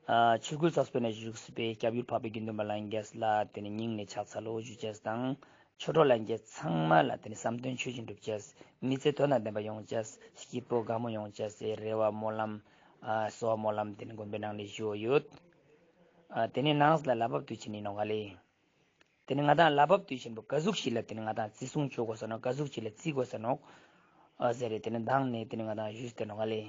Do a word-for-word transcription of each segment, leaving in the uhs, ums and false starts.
ཆོས་སྐུའི་ཚོགས་པའི་ནང་བཞུགས་པའི་སྐྱབས་ཡུལ་འཕགས་པའི་དགེ་འདུན་པ་ལྷན་རྒྱས་ལ་དེ་ནི་སྙིང་ནས་ཕྱག་འཚལ་ལོ་ཞུ་ཅེས་དང་། ཆོས་གྲོགས་ལྷན་རྒྱས་ཚང་མ་ལ་དེ་ནི་བསམ་དོན་ཆོས་བཞིན་འགྲུབ་ཅེས། མི་ཚེ་དོན་དང་ལྡན་པ་ཡོང་ཅེས། སྐྱིད་པོ་དགའ་མོ་ཡོང་ཅེས་སི་རེ་བ་སྨོན་ལམ། གསོལ་བ་སྨོན་ལམ་དེ་ནི་དགོན་པའི་ནང་ནས་ཞུ་ཡོད། དེ་ནི་ནང་ལ་ལྷ་བབས་དུས་ཆེན་ཡིན་ནོ་ག་ལེ། དེ་ནི་ང་དང་ལྷ་བབས་དུས་ཆེན་པོ་ག་ཟུག་ཞིག་ལ་དེ་ནི་ང་དང་བརྩི་སྲུང་བྱེད་དགོས་ས་ནོག་ག་ཟུག་ཞིག་ལ་བརྩི་དགོས་ས་ནོག་ཨ་ཟེར་རེ་དེ་ནི་མདང་ནས་དེ་ནི་ང་དང་ཞུས་ཏེ་ནོག་ག་ལེ།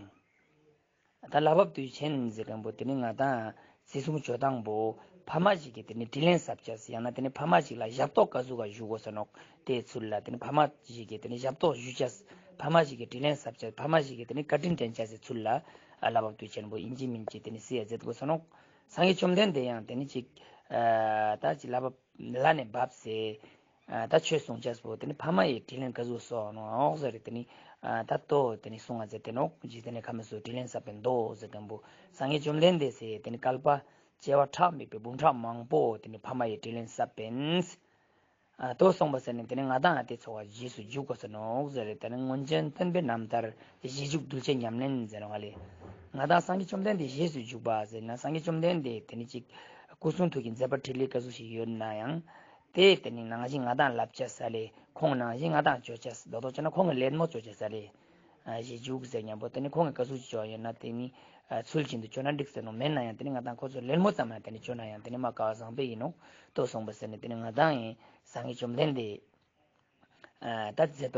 ད་ལྷ་བབས་དུས་ཆེན་ཟེར་མཁན་པོ་དེ་ནི་ང་དང་བརྩི་སྲུང་བྱེད་སྟངས་པོ་ཕ་མ་ཞིག་གིས་དེ་ནི་དྲིན་ལན་གཟབ་ཅེས་ཡང་ན་དེ་ནི་ཕ་མ་ཞིག་ལ་ཞབས་ཏོག་ག་ཟུག་ག་ཞུ་དགོས་ས་ནོག་དེའི་ཚུལ་ལ་དེ་ནི་ཕ་མ་ཞིག་གིས་དེ་ནི་ཞབས་ཏོག་ཞུ་ཅེས། ཕ་མ་ཞིག་གིས་དྲིན་ལན་གཟབ་ཅེས། ཕ་མ་ཞིག་གིས་དེ་ནི་བཀའ་དྲིན་དྲན་ཅེས་སི་ཚུལ་ལ་ལྷ་བབས་དུས་ཆེན་པོ་ཡིན་གཅིག་མིན་གཅིག་དེ་ནི་བརྩི་ཡ་མཛད་དགོས་ས་ནོག་སངས་རྒྱས་བཅོམ་ལྡན་འདས་ཡང་དེ་ནི་ཅིག་ད་ཅིག་ལྷ་བབས་ལྷ་ནས་བབས་སེ། ད་ཆོས་གསུང་ཅེས་པོ་དེ་ནི་ཕ་མ་ཡི་དྲིན་ལན་ག་ཟུག་གསོ་ནོག་ཟེར་དེ་ནི་ད་ལྟོ་དེ་ནི་གསུང་བ་མཛད་དེ་ནོག་ཇི་དེ་ནི་ཁ་མི་སུ་དྲིན་ལན་གཟབ་པའི་མདོ་ཟེར་མཁན་པོ་སངས་རྒྱས་བཅོམ་ལྡན་འདས་སེ་དེ་ནི་བསྐལ་པ་བྱེ་བ་ཕྲག་མེད་པའི་འབུམ་ཕྲག་མང་པོ་དེ་ནི་ཕ་མ་ཡི་དྲིན་ལན་གཟབ་པིན། ལྟོ་གསུངས་པ་ཟེར་ནས་དེ་ནི་ང་དང་ཨ་དེ་ཚོ་བ་རྗེས་སུ་འཇུག་དགོས་ས་ནོག་ཟེར་རེ་དེ་ནི་སྔོན་བྱོན་སྟོན་པའི་རྣམ་ཐར་རྗེས་འཇུག་གདུལ་བྱའི་ཉམས་ལེན་ཟེར་བ་ལས། ང་དང་སངས་རྒྱས་བཅོམ་ལྡན་འདས་རྗེས་སུ་འཇུག་པ་ཟེར་ན་སངས་རྒྱས་བཅོམ་ལྡན་འདས་དེ་ནི་ཅིག་སྐུ་གསུང་ཐུགས་ཀྱི་མཛད་པ་འཕྲིན་ལས་ག་ཟུག་ཞིག་ཡོད་ན་ཡང་། དེ་དེ་ནི་ནང་བཞིན་ང་དང་ལབ་ཅེས་ས་ལས་ཁོང་ནང་བཞིན་ང་དང་བཅོ་ཅེས་རྡོག་རྡོག་བྱས་ན་ཁོང་གི་ལད་མོ་བཅོ་ཅེས་ས་ལས། ཞེས་འཇུག་ཟེར་མཉམ་པོ་དེ་ནི་ཁོང་གིས་ག་ཟུག་ཅིག་བྱོ་ཡོད་ན་དེ་ནི་ཚུལ་བཞིན་དུ་བཅོ་ན་འགྲིག་ཟེར་ནོ་མེད་ན་ཡང་དེ་ནི་ང་དང་ཁོ་ཚོ་ལེན་མོ་ཙམ་ཡང་དེ་ནི་བཅོ་ན་ཡང་དེ་ནི་མ་དཀའ་བ་བཟང་པོ་ཡིན་ནོག་ལྟོ་གསུངས་པ་ཟེར་ནས་དེ་ནི་ང་དང་ཡིན་སངས་རྒྱས་བཅོམ་ལྡན་འདས་ད་མཛད་པ་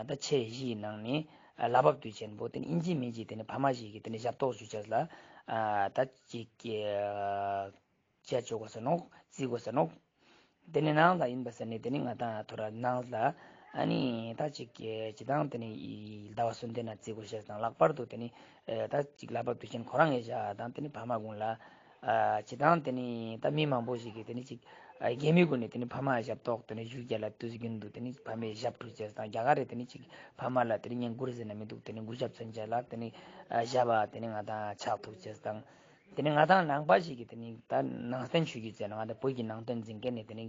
ད་ཆེ་བཞིའི་ནང་ནས་ལྷ་བབས་དུས་ཆེན་པོ་དེ་ནི་ཨིན་ཅི་མིན་ཅི་དེ་ནི་ཕ་མ་ཞིག་གིས་དེ་ནི་ཞབས་ཏོག་ཞུ་ཅེས་ལ་ད་ཅིག་བྱས་ཆོག་གོ་ས་ནོག་བརྩི་དགོས་ས་ནོག་དེ་ནི་ནང་ལ་ཡིན་པ་ཟེར་ནས་དེ་ནི་ང་དང་ཐོ་ར་ནང་ལ་ཨ་ནི་ད་ཅིག་གི་ཅི་དང་དེ་ནི་ཟླ་བ་གསུམ་དེ་ན་བརྩི་དགོས་ཤེས་དང་ལྷག་པར་དུ་དེ་ནི་ད་ཅིག་ལྷ་བབས་དུས་ཆེན་ཁོ་རང་ངས་བཞག་དང་དེ་ནི་ཕ་མ་ཀུན་ལ་ཅི་དང་དེ་ནི་ད་མི་མང་པོ་ཞིག་གིས་དེ་ནི་ཅིག་རྒྱ་མི་ཀུན་ནས་དེ་ནི་ཕ་མ་ཞབས་ཏོག་དེ་ནི་ཞུ་རྒྱ་ལ་དུས་རྒྱུན་དུ་དེ་ནི་ཕ་མའི་ཞབས་བྲོ་ཅེས་དང་རྒྱ་གར་རེ་དེ་ནི་ཅིག་ཕ་མ་ལ་དེ་ནི་བསྙེན་བཀུར་ཟེར་ན་མི་འདུག་དེ་ནི་གུས་ཞབས་མཚོན་ཅེས་ལ་དེ་ནི་ཞབས་པ་དེ་ནི་ང་དང་ཕྱག་ཐུག་ཅེས་དང་། དེ་ནི་ང་དང་ནང་པ་ཞིག་གིས་དེ་ནི་ད་ནང་བསྟན་ཆོས་བརྒྱུད་ཟེར་ན་ང་དང་བོད་ཀྱི་ནང་བསྟན་འཛིན་མཁན་ནི་དེ་ནི་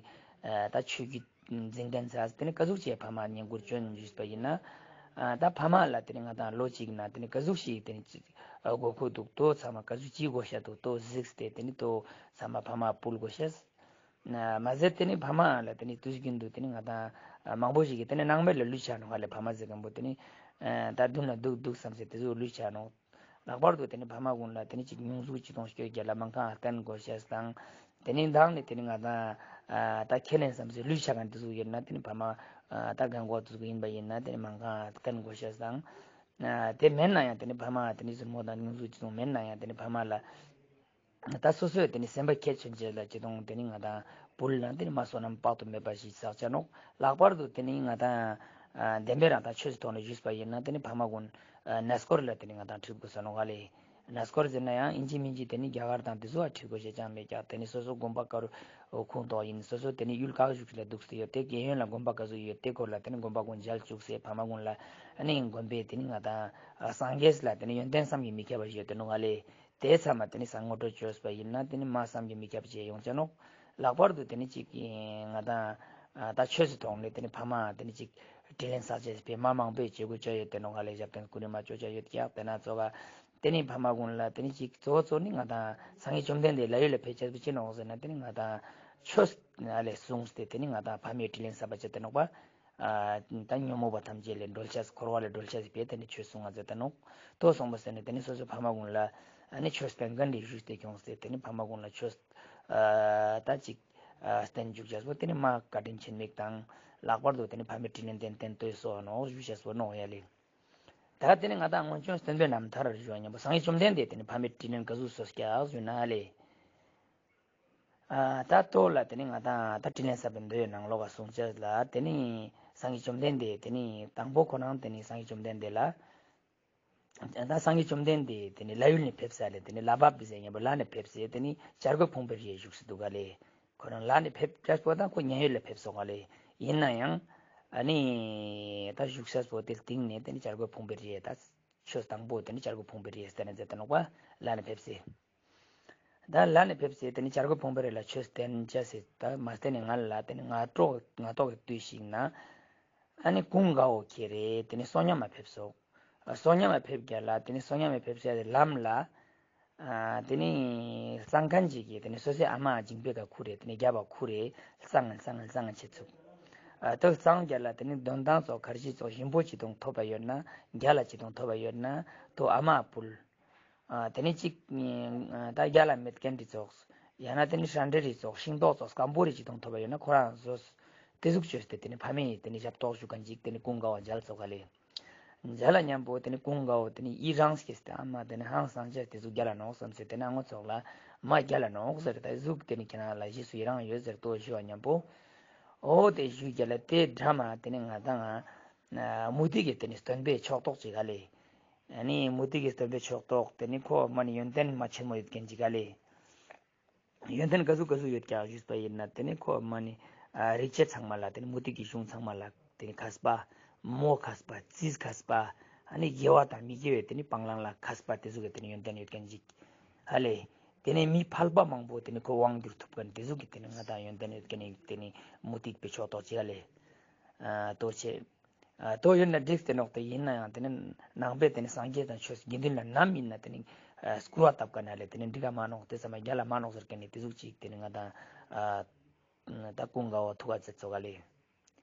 ད་ཆོས་བརྒྱུད་འཛིན་མཁན་ཚ་དེ་ནི་ག་ཟུག་ཅིག་ཕ་མ་བསྙེན་བཀུར་བྱོན་ཞུས་པ་ཡིན་ན། ད་ཕ་མ་ལ་དེ་ནི་ང་དང་ལོ་གཅིག་ན་དེ་ནི་ག་ཟུག་ཞིག་དེ་ནི་དགོས་མཁོ་འདུག་ལྟོ་ཚང་མ་ག་ཟུག་ཅིག་དགོས་ཤ་འདུག་ལྟོ་གཟིགས་ཏེ་དེ་ནི་ལྟོ་ཚང་མ་ཕ་མ་ཕུལ་དགོས་ཤེས། མ་ཟད་དེ་ནི་ཕ་མ་ལ་དེ་ནི་དུས་རྒྱུན་དུ་དེ་ནི་ང་དང་མང་པོ་ཞིག་གིས་དེ་ནི་ནང་མི་ལ་ལུས་ཆ་ནོག་ལས་ཕ་མ་ཟེར་མཁན་པོ་དེ་ནི་ད་མདུན་ལ་འདུག་འདུག་བསམ་ཟེར་དེ་ཚོ་ལུས་ཆ་ནོག་ལྷག་པར་དུ་དེ་ནི་ཕ་མ་ཀུན་ལ་དེ་ནི་ཅིག་སྙུང་གཟུགས་ཅི་གཏོང་སྐྱོ་རྒྱལ་ལ་མང་ཁང་བསྟན་དགོས་ཤེས་དང་། དེ་ནི་མདང་ནི་དེ་ནི་ང་དང་ད་ཁས་ལེན་བསམ་ཟེར་ལུས་ཆ་མཁན་དེ་ཚོ་ཡོད་ན་དེ་ནི་ཕ་མ་ད་རྒན་གོག་དེ་ཚོ་ཡིན་པ་ཡིན་ན་དེ་ནི་མང་ཁང་བསྟན་དགོས་ཤེས་དང་། དེ་མེད་ན་ཡང་དེ་ནི་ཕ་མ་དེ་ནི་ཟུར་མོ་དང་སྙུང་གཟུགས་ཅི་གཏོང་མེད་ན་ཡང་དེ་ནི་ཕ་མ་ལ། ད་སོ་སོས་དེ་ནི་སེམས་པ་ཁྱད་མཚོན་བྱས་ལ་ཅི་གཏོང་དེ་ནི་ང་དང་བུ་ལ་དེ་ནི་མ་བསོད་ནམས་དཔག་ཏུ་མེད་པ་ཞིག་བསགས་ཆ་ནོག་ལྷག་པར་དུ་དེ་ནི་ང་དང་བདེན་པའི་རང་དང་ཆོས་སུ་ཐོག་ནས་ཞུས་པ་ཡིན་ན་དེ་ནི་ཕ་མ་ཀུན་གནས་སྐོར་ལ་དེ་ནི་ང་དང་ཁྲིད་དགོས་ས་ནོག་ལས། གནས་སྐོར་ཟེར་ན་ཡང་ཨིན་ཅི་མིན་ཅི་དེ་ནི་རྒྱ་གར་དང་དེ་ཚོ་ཨ་ཁྲིད་དགོས་ཤེས་ཅང་མེད་ཀྱང་དེ་ནི་སོ་སོ་དགོན་པ་དཀར་ཁུང་ཐོག་ཡིན་སོ་སོ་དེ་ནི་ཡུལ་ག་བཞུགས་ལ་འདུག་སེ་ཡོད་དེ་རྒན་ཡོལ་ལ་དགོན་པ་ག་ཚོད་ཡོད་དེ་སྐོར་ལ་དེ་ནི་དགོན་པ་ཀུན་མཇལ་བཅུག་སེ་ཕ་མ་ཀུན་ལ་ཨ་ནི་དགོན་པའི་དེ་ནི་ང་དང་སངས་རྒྱས་ལ་དེ་ནི་ཡོན་ཏན་བསམ་གྱིས་མི་ཁྱབ་པ་ཞིག་ཡོད་དེ་ནོག་ལས། དེ་ཚང་མ་དེ་ནི་ས་ངོ་སྤྲོད་བཅོས་པ་ཡིན་ན་དེ་ནི་མ་བསམ་གྱིས་མི་ཁྱབ་ཅེས་ཡོང་ཆ་ནོག་ལྷག་པར་དུ་དེ་ནི་ཅིག་ང་དང་ད་ཆོས་སུ་ཐོག་ནས་དེ་ནི་ཕ་མ་དེ་ནི་ཅིག་དྲིན་ལན་གཟབ་ཅེས་པའི་མ་མང་པོས་བྱེད་དགོས་ཅོ་ཡོད་དེ་ནོག་ལས་ཞབས་བརྟན་སྐུ་རིམ་མ་ཅོ་ཅོ་ཡོད་ཀྱག་དེ་ན་ཚོ་བ་དེ་ནི་ཕ་མ་ཀུན་ལ་དེ་ནི་ཅིག་གཙོ་བོ་གཙོ་ནི་ང་དང་སངས་རྒྱས་བཅོམ་ལྡན་འདས་ལྷ་ཡུལ་ལ་ཕེབས་ཅེས་པོ་ཅི་ནོག་ཟེར་ན་དེ་ནི་ང་དང་ཆོས་ལས་གསུངས་ཏེ་དེ་ནི་ང་དང་ཕ་མའི་དྲིན་ལན་གཟབ་པ་ཅོ་དེ་ནོག་པ། ད་ཉོན་མོངས་པ་ཐམས་ཅད་ལས་སྒྲོལ་ཆས་འཁོར་བ་ལས་སྒྲོལ་ཆས་པས་དེ་ནི་ཆོས་གསུང་ང་མཛད་དེ་ནོག་ལྟོ་གསུངས་པ་ཟེར་ནས་དེ་ནི་སོ་སོའི་ཕ་མ་ཀུན་ལ་ཨ་ནི་ཆོས་བསྟན་མཁན་འདི་བཞུགས་ཏེ་ཁྱོངས་ཏེ་དེ་ནི་ཕ་མ་ཀུན་ལ་ཆོས་ད་ཅིག་བསྟན་འཇུག་བྱས་པོ་དེ་ནི་མ་བཀའ་དྲིན་ཆེན་མིག་དང་ལྷག་པར་དུ་དེ་ནི་ཕ་མའི་དྲིན་ལན་ཏན་ཏན་ལྟོས་སོ་ནོག་ཞུ་བྱས་པོ་ནོག་ཡ་ལེ། ད་དེ་ནི་ང་དང་སྔོན་བྱོན་སྟོན་པའི་རྣམ་ཐར་ཞུ་བ་མཉམ་པོ་སངས་རྒྱས་བཅོམ་ལྡན་འདས་དེ་ནི་ཕ་མའི་དྲིན་ལན་ག་ཟུག་གསོ་སྐྱག་ཞུ་ན་ལེ། ད་ལྟོ་ལ་དེ་ནི་ང་དང་ད་དྲིན་ལན་གསབ་པའི་མདོའི་ནང་ལོགས་ལ་གསུངས་ཅེས་ལ་དེ་ནི་སངས་རྒྱས་བཅོམ་ལྡན་འདས་དེ་ནི་དང་པོ་ཁོ་རང་དེ་ནི་སངས་རྒྱས་བཅོམ་ལྡན་འདས་ལ། ད་སངས་རྒྱས་བཅོམ་ལྡན་འདས་དེ་ནི་ལྷ་ཡུལ་ནས་ཕེབས་ས་ལས་དེ་ནི་ལྷ་བབས་ཟེར་མཁན་པོ་ལྷ་ནས་ཕེབས་སའི་དེ་ནི་བྱ་རྒོད་ཕུང་པོའི་རིར་བཞུགས་སུ་འདུག་ག་ལས། ཁོ་རང་ལྷ་ནས་ཕེབས་ཅེས་པོ་དང་ཁོ་མཉན་ཡོད་ལ་ཕེབས་སོང་ག་ལས། ཡིན་ན་ཡང་ཨ་ནི་ད་བཞུགས་ས་པོ་དེ་སྟེང་ནས་དེ་ནི་བྱ་རྒོད་ཕུང་པོའི་རིར་ད་ཆོས་དང་པོ་དེ་ནི་བྱ་རྒོད་ཕུང་པོའི་རིར་བསྟན་ནས་མཛད་དེ་ནོག་པ་ལྷ་ནས་ཕེབས་སའི། ད་ལྷ་ནས་ཕེབས་སའི་དེ་ནི་བྱ་རྒོད་ཕུང་པོའི་རི་ལ་ཆོས་བསྟན་ཅེས་སི་ད་མ་བསྟན་ནས་ང་ལ་དེ་ནི་ང་ཏོག་ང་ཏོག་གི་དུས་ཤིག་ན་ཨ་ནི་ཀུན་དགའ་བོ་ཁྱེད་རེད་དེ་ནི་བསོད་སྙོམས་མ་ཕེབས་སོ། བསོད་སྙོམས་མ་ཕེབས་རྒྱ་ལ་དེ་ནི་བསོད་སྙོམས་མ་ཕེབས་ས་དེ་ལམ་ལ་ ཨ་དེ་ནི་གཙང་མཁན་ཅིག་གིས་དེ་ནི་སོ་སོའི་ཨ་མ་འཇིགས་པའི་ཁ་ཁུར་རེ་དེ་ནི་རྒྱབ་པ་ཁུར་རེ་གཙང་ངན་གཙང་ངན་གཙང་ངན་བྱེད་ཚུགས། ཨ་དེ་གཙང་རྒྱབ་ལ་དེ་ནི་དོན་ཐང་ཚོགས་ཁར་གཞི་ཚོགས་ཞིམ་པོ་ཅི་དང་ཐོབ་པ་ཡོད་ན། རྒྱ་ལ་ཅི་དང་ཐོབ་པ་ཡོད་ན། དོ་ཨ་མ་ཕུལ། ཨ་དེ་ནི་གཅིག་ཨ་ད་རྒྱ་ལ་མེད་མཁན་རི་ཚོགས། ཡང་ན་དེ་ནི་ཧྲན་ཏྲེ་རི་ཚོགས་ཤིང་ཏོག་ཚོགས་སྐམ་པོ་རི་ཅི་དང་ཐོབ་པ་ཡོད་ན་ཁོ་རང་བཟོས། དེ་ཟུག་བཅོས་ཏེ་དེ་ནི་ཕ་མས་དེ་ནི་ཞབས་ཏོག་ཞུ་མཁན་ཅིག་དེ་ནི་ཀུན་དགའ་བོ་མཇལ་ཚོགས་ག་ལེ། མཇལ་ལ་མཉམ་པོ་དེ་ནི་ཀུན་དགའ་བོ་དེ་ནི་ཡི་རངས་སྐྱེས་ཏེ་ཨ་མ་དེ་ནི་ཧང་སང་ཅེས་དེ་ཟུག་རྒྱ་ལ་ནོག་བསམ་ཚེ་དེ་ནི་ཨ་ངོ་ཚོགས་ལ་མ་རྒྱ་ལ་ནོག་ཟེར་ད་ཟུག་དེ་ནི་ཁྱེད་རང་ལ་རྗེས་སུ་ཡི་རང་ཡོད་ཟེར་ཏོ་ཞུ་བ་མཉམ་པོ། ཨོ་དེ་ཞུ་རྒྱ་ལ་དེ་འདྲ་མ་དེ་ནི་ང་དང་ང་མུ་ཏིག་གི་དེ་ནི་སྟོན་པའི་ཕྱོགས་གཏོགས་ཅིག་ག་ལེ། ཨ་ནི་མུ་ཏིག་གི་སྟོན་པའི་ཕྱོགས་གཏོགས་དེ་ནི་ཁོ་མ་ནི་ཡོན་ཏན་མ་ཆེན་མོ་ཡོད་མཁན་ཅིག་ག་ལེ། ཡོན་ཏན་ག་ཟུག་ག་ཟུག་ཡོད་ཀྱང་ཞུས་པ་ཡིན་ན་དེ་ནི་ཁོ་མ་ནི་ཨ་རིག་བྱེད་ཚང་མ་ལ་དེ་ནི་མུ་ཏིག་གི་གཞུང་ཚང་མ་ལ་དེ་ནི་མཁས་པ། མོ་མཁས་པ། རྩིས་མཁས་པ། ཨ་ནི་དགེ་བ་དང་མི་དགེ་བའི་དེ་ནི་སྤང་བླང་ལ་མཁས་པ་དེ་ཟུག་གི་དེ་ནི་ཡོན་ཏན་ཡོད་མཁན་ཅིག་ཧ་ལེ། དེ་ནི་མི་ཕལ་པ་མང་པོ་དེ་ནི་ཁོ་དབང་བསྒྱུར་ཐུབ་མཁན་དེ་ཟུག་གི་དེ་ནི་ང་དང་ཡོན་ཏན་ཡོད་མཁན་ནི་དེ་ནི་མུ་ཏིག་པའི་ཕྱོགས་གཏོགས་ཅིག་ཧ་ལེ། ཨ་ལྟོ་ཆེ། ཨ་ལྟོ་ཡོད་ན་འགྲིག་སྟེ་ནོག་དེ་ཡིན་ན་ཡང་དེ་ནི་ནང་པའི་དེ་ནི་སངས་རྒྱས་དང་ཆོས་དགེ་འདུན་ལ་ནམ་ཡིན་ན་དེ་ནི་ཨ་སྐུར་བ་བཏབ་ག་ན་ལས་དེ་ནི་འགྲིག་ག་མ་ནོག་དེ་ཚང་མ་རྒྱ་ལ་མ་ནོག་ཟེར་མཁན་ནི་དེ་ཟུག་ཅིག་དེ་ནི་ང་དང་ཨ་ད་ཀུན་དགའ་བོ་ཐུགས་ཁ་ཚེ་ཚོ་ག་ལེ།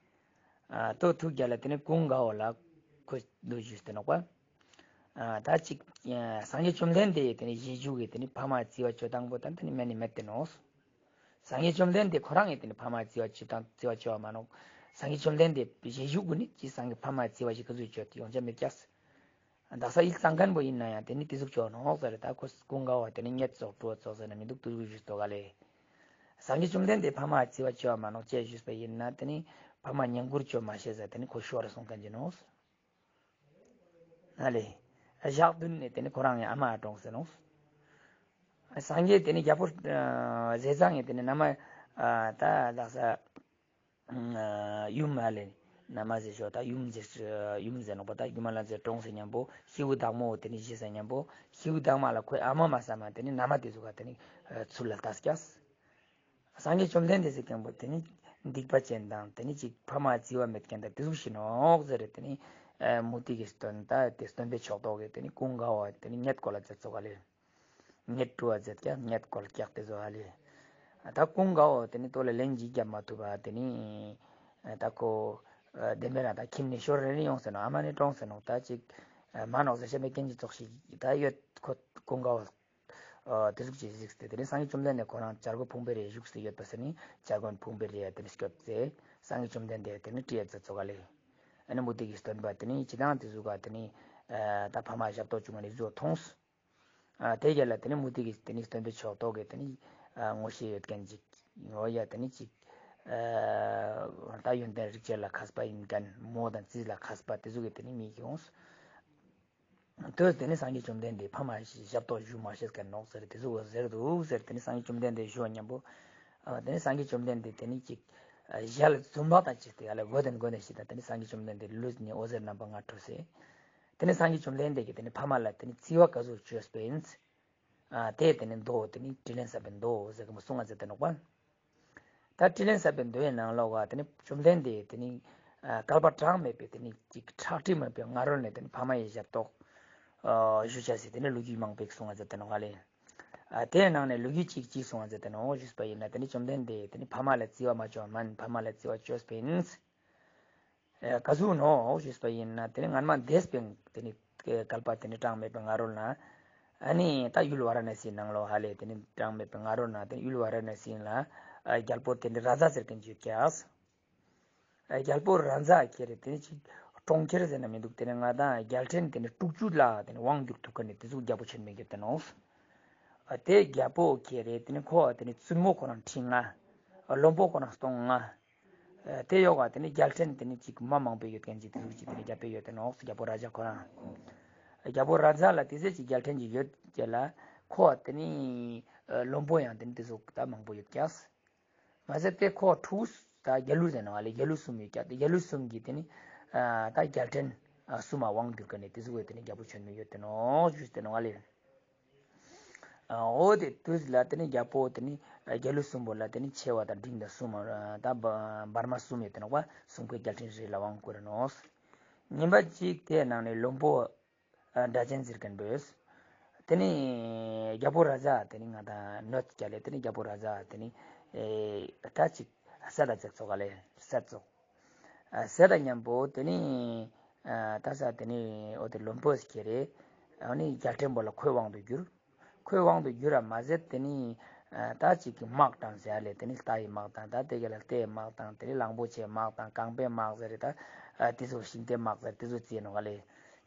ཨ་ལྟོ་ཐུགས་རྒྱ་ལ་དེ་ནི་ཀུན་དགའ་བོ་ལ་ཁོས་ལོ་རྒྱུས་དེ་ནོག་པ། ཨ་ད་ཅིག་ཨ་སངས་རྒྱས་བཅོམ་ལྡན་འདས་དེ་ནི་རྗེས་འཇུག་གི་དེ་ནི་ཕ་མ་བརྩི་བ་བཅོ་སྟངས་པོ་དང་དེ་ནི་མེད་ནི་མེད་དེ་ནོག་སངས་རྒྱས་བཅོམ་ལྡན་འདས་ཁོ་རང་གིས་དེ་ནི་ཕ་མ་བརྩི་བ་བཅོ་དང་བརྩི་བ་བཅོ་བ་མ་ནོག་སངས་རྒྱས་བཅོམ་ལྡན་འདས་རྗེས་འཇུག་གུན་ནི་ཅི་སངས་རྒྱས་ཕ་མ་བརྩི་བ་ཞིག་ག་ཟུག་བཅོ་དེ་ཡོང་ཆ་མེད་ཀྱག་དག་ས་ཡིག་གཙང་མཁན་པོ་ཡིན་ན་ཡང་དེ་ནི་དེ་ཟུག་བཅོ་ནོག་ཟེར། ད་ཁོ་ཀུན་དགའ་བོ་དེ་ནི་ཉེས་ཚོགས་གྲོགས་ཚོགས་ཟེར་ན་མི་འདུག་དུ་ཞུས་ཏོ་ག་ལེ། སངས་རྒྱས་བཅོམ་ལྡན་འདས་ཕ་མ་བརྩི་བ་བཅོ་བ་མ་ནོག་ཅེས་ཞུས་པ་ཡིན་ན་དེ་ནི་ཕ་མ་བསྙེན་བཀུར་བཅོ་མ་ཤེས་ཟེར་དེ་ནི་ཁོ་ཤོར་སོང་མཁན་གྱི་ནོག་ཨ་ལེ། ཞག་བདུན་ནས་དེ་ནི་ཁོ་རང་ངའི་ཨ་མ་གྲོངས་ཟེར་ནོག་སངས་རྒྱས་དེ་ནི་རྒྱལ་པོ་ཨ་ཟས་གཙང་ངས་དེ་ནི་ན་མ་ཨ་ད་ལགས་ས་ཨ་ཡུམ་ཨ་ལེ། ན་མ་ཟེར་ཤོག་ད་ཡུམ་ཟེར་ཡུམ་ཟེར་ནོག་པ། ད་རྒྱུ་མ་ལ་ཟེར་གྲོངས་ཟེར་མཉམ་པོ་ཤིའུ་དྭགས་མོ་དེ་ནི་བཞེས་ཟེར་མཉམ་པོ་ཤིའུ་དྭགས་མ་ལ་ཁོའི་ཨ་མ་མ་ཟ་མ་དེ་ནི་ན་མ་དེ་ཟུག་ག་དེ་ནི་ཚུར་ལ་ལྟ་སྐྱག་སངས་རྒྱས་བཅོམ་ལྡན་འདས་ཟེར་མཁན་པོ་དེ་ནི་སྡིག་པ་ཅན་དང་དེ་ནི་ཅིག་ཕ་མ་བརྩི་བ་མེད་མཁན་དང་དེ་ཟུག་ཞིག་ནོག་ཟེར་རེད། དེ་ནི་ཨ་མུ་ཏིག་གི་སྟོན་ད་དེ་སྟོན་པའི་ཕྱོགས་གཏོགས་ཀྱི་དེ་ནི་ཀུན་དགའ་བོ་དེ་ནི་རྙེད་སྐོར་ལ་ཙེ་ཚོ་ག་ལེ། རྙེད་སྤྲོ་བ་ཙེ་ཀྱག་རྙེད་སྐོར་ཀྱག་དེ་ཚོ་ག་ལེ། ད་ཀུན་དགའ་བོ་དེ་ནི་ལྟོ་ལ་ལན་ཅིག་རྒྱབ་མ་ཐུབ་པ་དེ་ནི་ཨ་ད་ཁོ་ཨ་བདེན་པའི་རང་ད་ཁྱིམ་ནས་ཤོར་རེ་རེ་ཡོང་ཟེར་ནོག་ཨ་མ་ནི་གྲོངས་ཟེར་ནོག་ད་ཅིག་ཨ་མ་ནོག་ཟེར་བཤད་པའི་རྐྱེན་གྱིས་ཙོགས་ཤིག་ད་ཡོད་ཁོ་ཀུན་དགའ་བོ། ཨ་དེ་ཟུག་ཅིག་གཟིགས་ཏེ་དེ་ནས་སངས་རྒྱས་བཅོམ་ལྡན་འདས་ཁོ་རང་བྱ་རྒོད་ཕུང་པོའི་རིར་བཞུགས་སུ་ཡོད་པ་ཟེར་ནས་བྱ་རྒོད་ཕུང་པོའི་རི་ཡ་དེ་ནས་སྐྱོད་ཚེ་སངས་རྒྱས་བཅོམ་ལྡན་འདས་དེ་ནས་དྲིས་ཡ་ཙེ་ཚོ་ག་ལེ། ཨ་ནི་མུ་སྟེགས་ཀྱི་སྟོན་པ་དེ་ནས་ཅི་དང་དེ་ཟུག་ག་དེ་ནས་ཨ་ད་ཕ་མ་ཞབས་ཏོག་བྱུང་བ་ནས་བཟོ་མཐོང་། ཨ་དེ་རྒྱལ་ལ་དེ་ནས་མུ་སྟེགས་ཀྱི་དེ་ནས་སྟོན་པའི་ཕྱོགས་གཏོགས་ཀྱི་དེ་ནས་ཨ་ངོ་ཤེས་ཡོད་མཁན་ཅིག་ངོ་ཡ་དེ་ནས་ཅིག་ཨ་ད་ཡོན་ཏན་རིག་བྱེད་ལ་མཁས་པ་ཡིན་མཁན་མོ་དང་རྩིས་ལ་མཁས་པ་དེ་ཟུག་གི་དེ་ནས་མི་ཡོངས། དོས་དེ་ནི་སངས་རྒྱས་བཅོམ་ལྡན་འདས་ཕ་མ་ཞབས་ཏོག་ཞུ་མ་ཤེས་མཁན་ནོག་ཟེར་དེ་ཚོ་ཟེར་འདུག་ཟེར། དེ་ནི་སངས་རྒྱས་བཅོམ་ལྡན་འདས་ཞུ་བ་མཉམ་པོ། ཨ་དེ་ནི་སངས་རྒྱས་བཅོམ་ལྡན་འདས་དེ་ནི་ཅིག་ཨ་ཞལ་འཛུམ་པ་དང་བཅས་ཏེ་ཨ་ལ་མགོ་དེ་མགོ་ནས་ཤི་ད་དེ་ནི་སངས་རྒྱས་བཅོམ་ལྡན་འདས་ལུས་ནི་འོད་ཟེར་རྣམ་པ་ལྔ་འཕྲོས་སེ། དེ་ནི་སངས་རྒྱས་བཅོམ་ལྡན་འདས་ཀྱིས་དེ་ནི་ཕ་མ་ལ་དེ་ནི་བརྩི་བ་ག་ཟུག་བཅོས་པ་ཡིན། ཨ་དེ་དེ་ནི་མདོ་དེ་ནི་དྲིས་ལན་གསབ་པའི་མདོ་ཟེར་གི་མོ་གསུང་ང་མཛད་དེ་ནོག་པ། ད་དྲིས་ལན་གསབ་པའི་མདོའི་ནང་ལོགས་ཀ་དེ་ནི་བཅོམ་ལྡན་འདས་དེ་ནི་ཨ་བསྐལ་པ་གྲངས་མེད་པའི་དེ་ནི་ཅིག་ཁྲག་དྲི་མེད་པའི་ང་རོ་ནས་དེ་ནི་ཕ་མ་ཡི་ཞབས་ཏོག་ཨ་ཞུ་བྱ་སྲིད་དེ་ནི་ལོ་རྒྱུས་མང་པོ་གསུང་ང་མཛད་དེ་ནོག་ལེ། ཨ་དེའི་ནང་ནས་ལོ་རྒྱུས་གཅིག་གཅིག་གསུང་ང་མཛད་དེ་ནོག་ཞུས་པ་ཡིན་ན་དེ་ནི་བཅོམ་ལྡན་འདས་དེ་ནི་ཕ་མ་ལ་བརྩི་བ་མ་བཅོས་མན་ཕ་མ་ལ་བརྩི་བ་བཅོས་པ་ཡིན། ཨེ་ག་ཟུག་ནོག་ཞུས་པ་ཡིན་ན་དེ་ནི་སྔན་མ་འདས་པའི་དེ་ནི་བསྐལ་པ་དེ་ནི་གྲངས་མེད་པའི་སྔ་རོལ་ན་ཨ་ནི་ད་ཡུལ་ཝཱ་ར་ཎ་སིའི་ནང་ལོགས་ཧ་ལས་དེ་ནི་གྲངས་མེད་པའི་སྔ་རོལ་ན་དེ་ནི་ཡུལ་ཝཱ་ར་ཎ་སི་ལ་ཨ་རྒྱལ་པོ་དེ་ནི་རཱ་ཛ་ཟེར་མཁན་ཅིག་ཡོད་ཀྱག་ཨ་རྒྱལ་པོ་རཱ་ཛ་ཁྱེར་དེ་ནི་ཅིག་གྲོང་ཁྱེར་ཟེར་ན་མི་འདུག་དེ་ནི་ང་དང་རྒྱལ་ཕྲན་དེ་ནི་དྲུག་ཅུ་ལ་དེ་ནི་དབང་བསྒྱུར་ཐུབ་མཁན་ནི་དེ་ཟུག་རྒྱལ་པོ་ཆེན་མོ་ཡོད་དེ་ནོག་ཨ་དེ་རྒྱལ་པོ་ཁྱེར་དེ་ནི་ཁོ་དེ་ནི་བཙུན་མོ་ཁོ་རང་ཁྲི་ལྔ་བློན་པོ་ཁོ་རང་སྟོང་ལྔ། དེ་ཡོག་ག་དེ་ནི་རྒྱལ་ཕྲན་དེ་ནི་ཅིག་མ་མང་པོ་ཡོད་མཁན་ཅིག་དེ་ཟུག་ཅིག་དེ་ནི་རྒྱལ་པོ་ཡོད་དེ་ནོག་རྒྱལ་པོ་རཱ་ཛ་ཁོ་རང་། རྒྱལ་པོ་རཱ་ཛ་ལ་དེ་ཟེར་ཅིག་རྒྱལ་ཕྲན་ཅིག་ཡོད་ཅེ་ལ་ཁོ་དེ་ནི་བློན་པོ་ཡང་དེ་ནི་དེ་ཟུག་ད་མང་པོ་ཡོད་ཀྱག་མ་ཟད་དེ་ཁོ་ཕྲུ་གུ་ད་རྒྱལ་བུ་ཟེར་ནོག་ལེ། རྒྱལ་བུ་གསུམ་ཡོད་ཀྱག་དེ་རྒྱལ་བུ་གསུམ་གྱིས་དེ་ནི་ད་རྒྱལ་ཕྲན་གསུམ་མ་དབང་བསྒྱུར་མཁན་ནི་དེ་ཟུག་གི་དེ་ནི་རྒྱལ་པོ་ཆེན་མོ་ཡོད་དེ་ནོག་ཞུས་ཏེ་ནོག་ལེ། འོ་དེ་དུས་ལ་དེ་ནི་རྒྱལ་པོ་དེ་ནི་རྒྱལ་བུ་གསུམ་པོ་ལ་དེ་ནི་ཆེ་བ་དང་འབྲིང་དང་གསུམ་ད་འབར་མ་གསུམ་ཡོད་དེ་ནོག་པ། གསུམ་ཀའི་རྒྱལ་ཕྲན་རེ་ལ་དབང་བསྐུར་ནོག་ཉིན་པ་གཅིག་དེའི་ནང་ནས་བློན་པོ་སྒྲ་གཅན་ཟེར་མཁན་པོས་ དེ་ནས་རྒྱལ་པོ་རཱ་ཛ་དེ་ནས་ང་དང་གནོད་སྐྱལ་ལེ། དེ་ནས་རྒྱལ་པོ་རཱ་ཛ་དེ་ནས་ཨེ་ད་ཅིག་བསད་ད་བཅད་ཚོགས་ག་ལེ། བསད་ཚོགས། ཨ་བསད་ད་མཉམ་པོ་དེ་ནས་ཨ་ད་ས་དེ་ནས་འོ་དེ་བློན་པོ་ཟེར་གྱི་རེད། ཨ་ནི་རྒྱལ་ཕྲན་པོ་ལ་ཁོའི་དབང་དུ་བསྒྱུར། ཁོའི་དབང་དུ་བསྒྱུར་ར་མ་ཟད་དེ་ནི་ཨ་ད་ཅིག་གི་དམག་དང་ཟེར་ལེ། དེ་ནི་རྟ་ཡི་དམག་དང་ད་དེ་ག་ལ་རྟའི་དམག་དང་དེ་ནི་གླང་པོ་ཆེའི་དམག་དང་རྐང་པའི་དམག་ཟེར་རེད། ད་ཨ་དེ་ཚོ་ཤིང་རྟའི་དམག་ཟེར་དེ་ཚོ་བརྩིས་ནོ་ག་ལེ།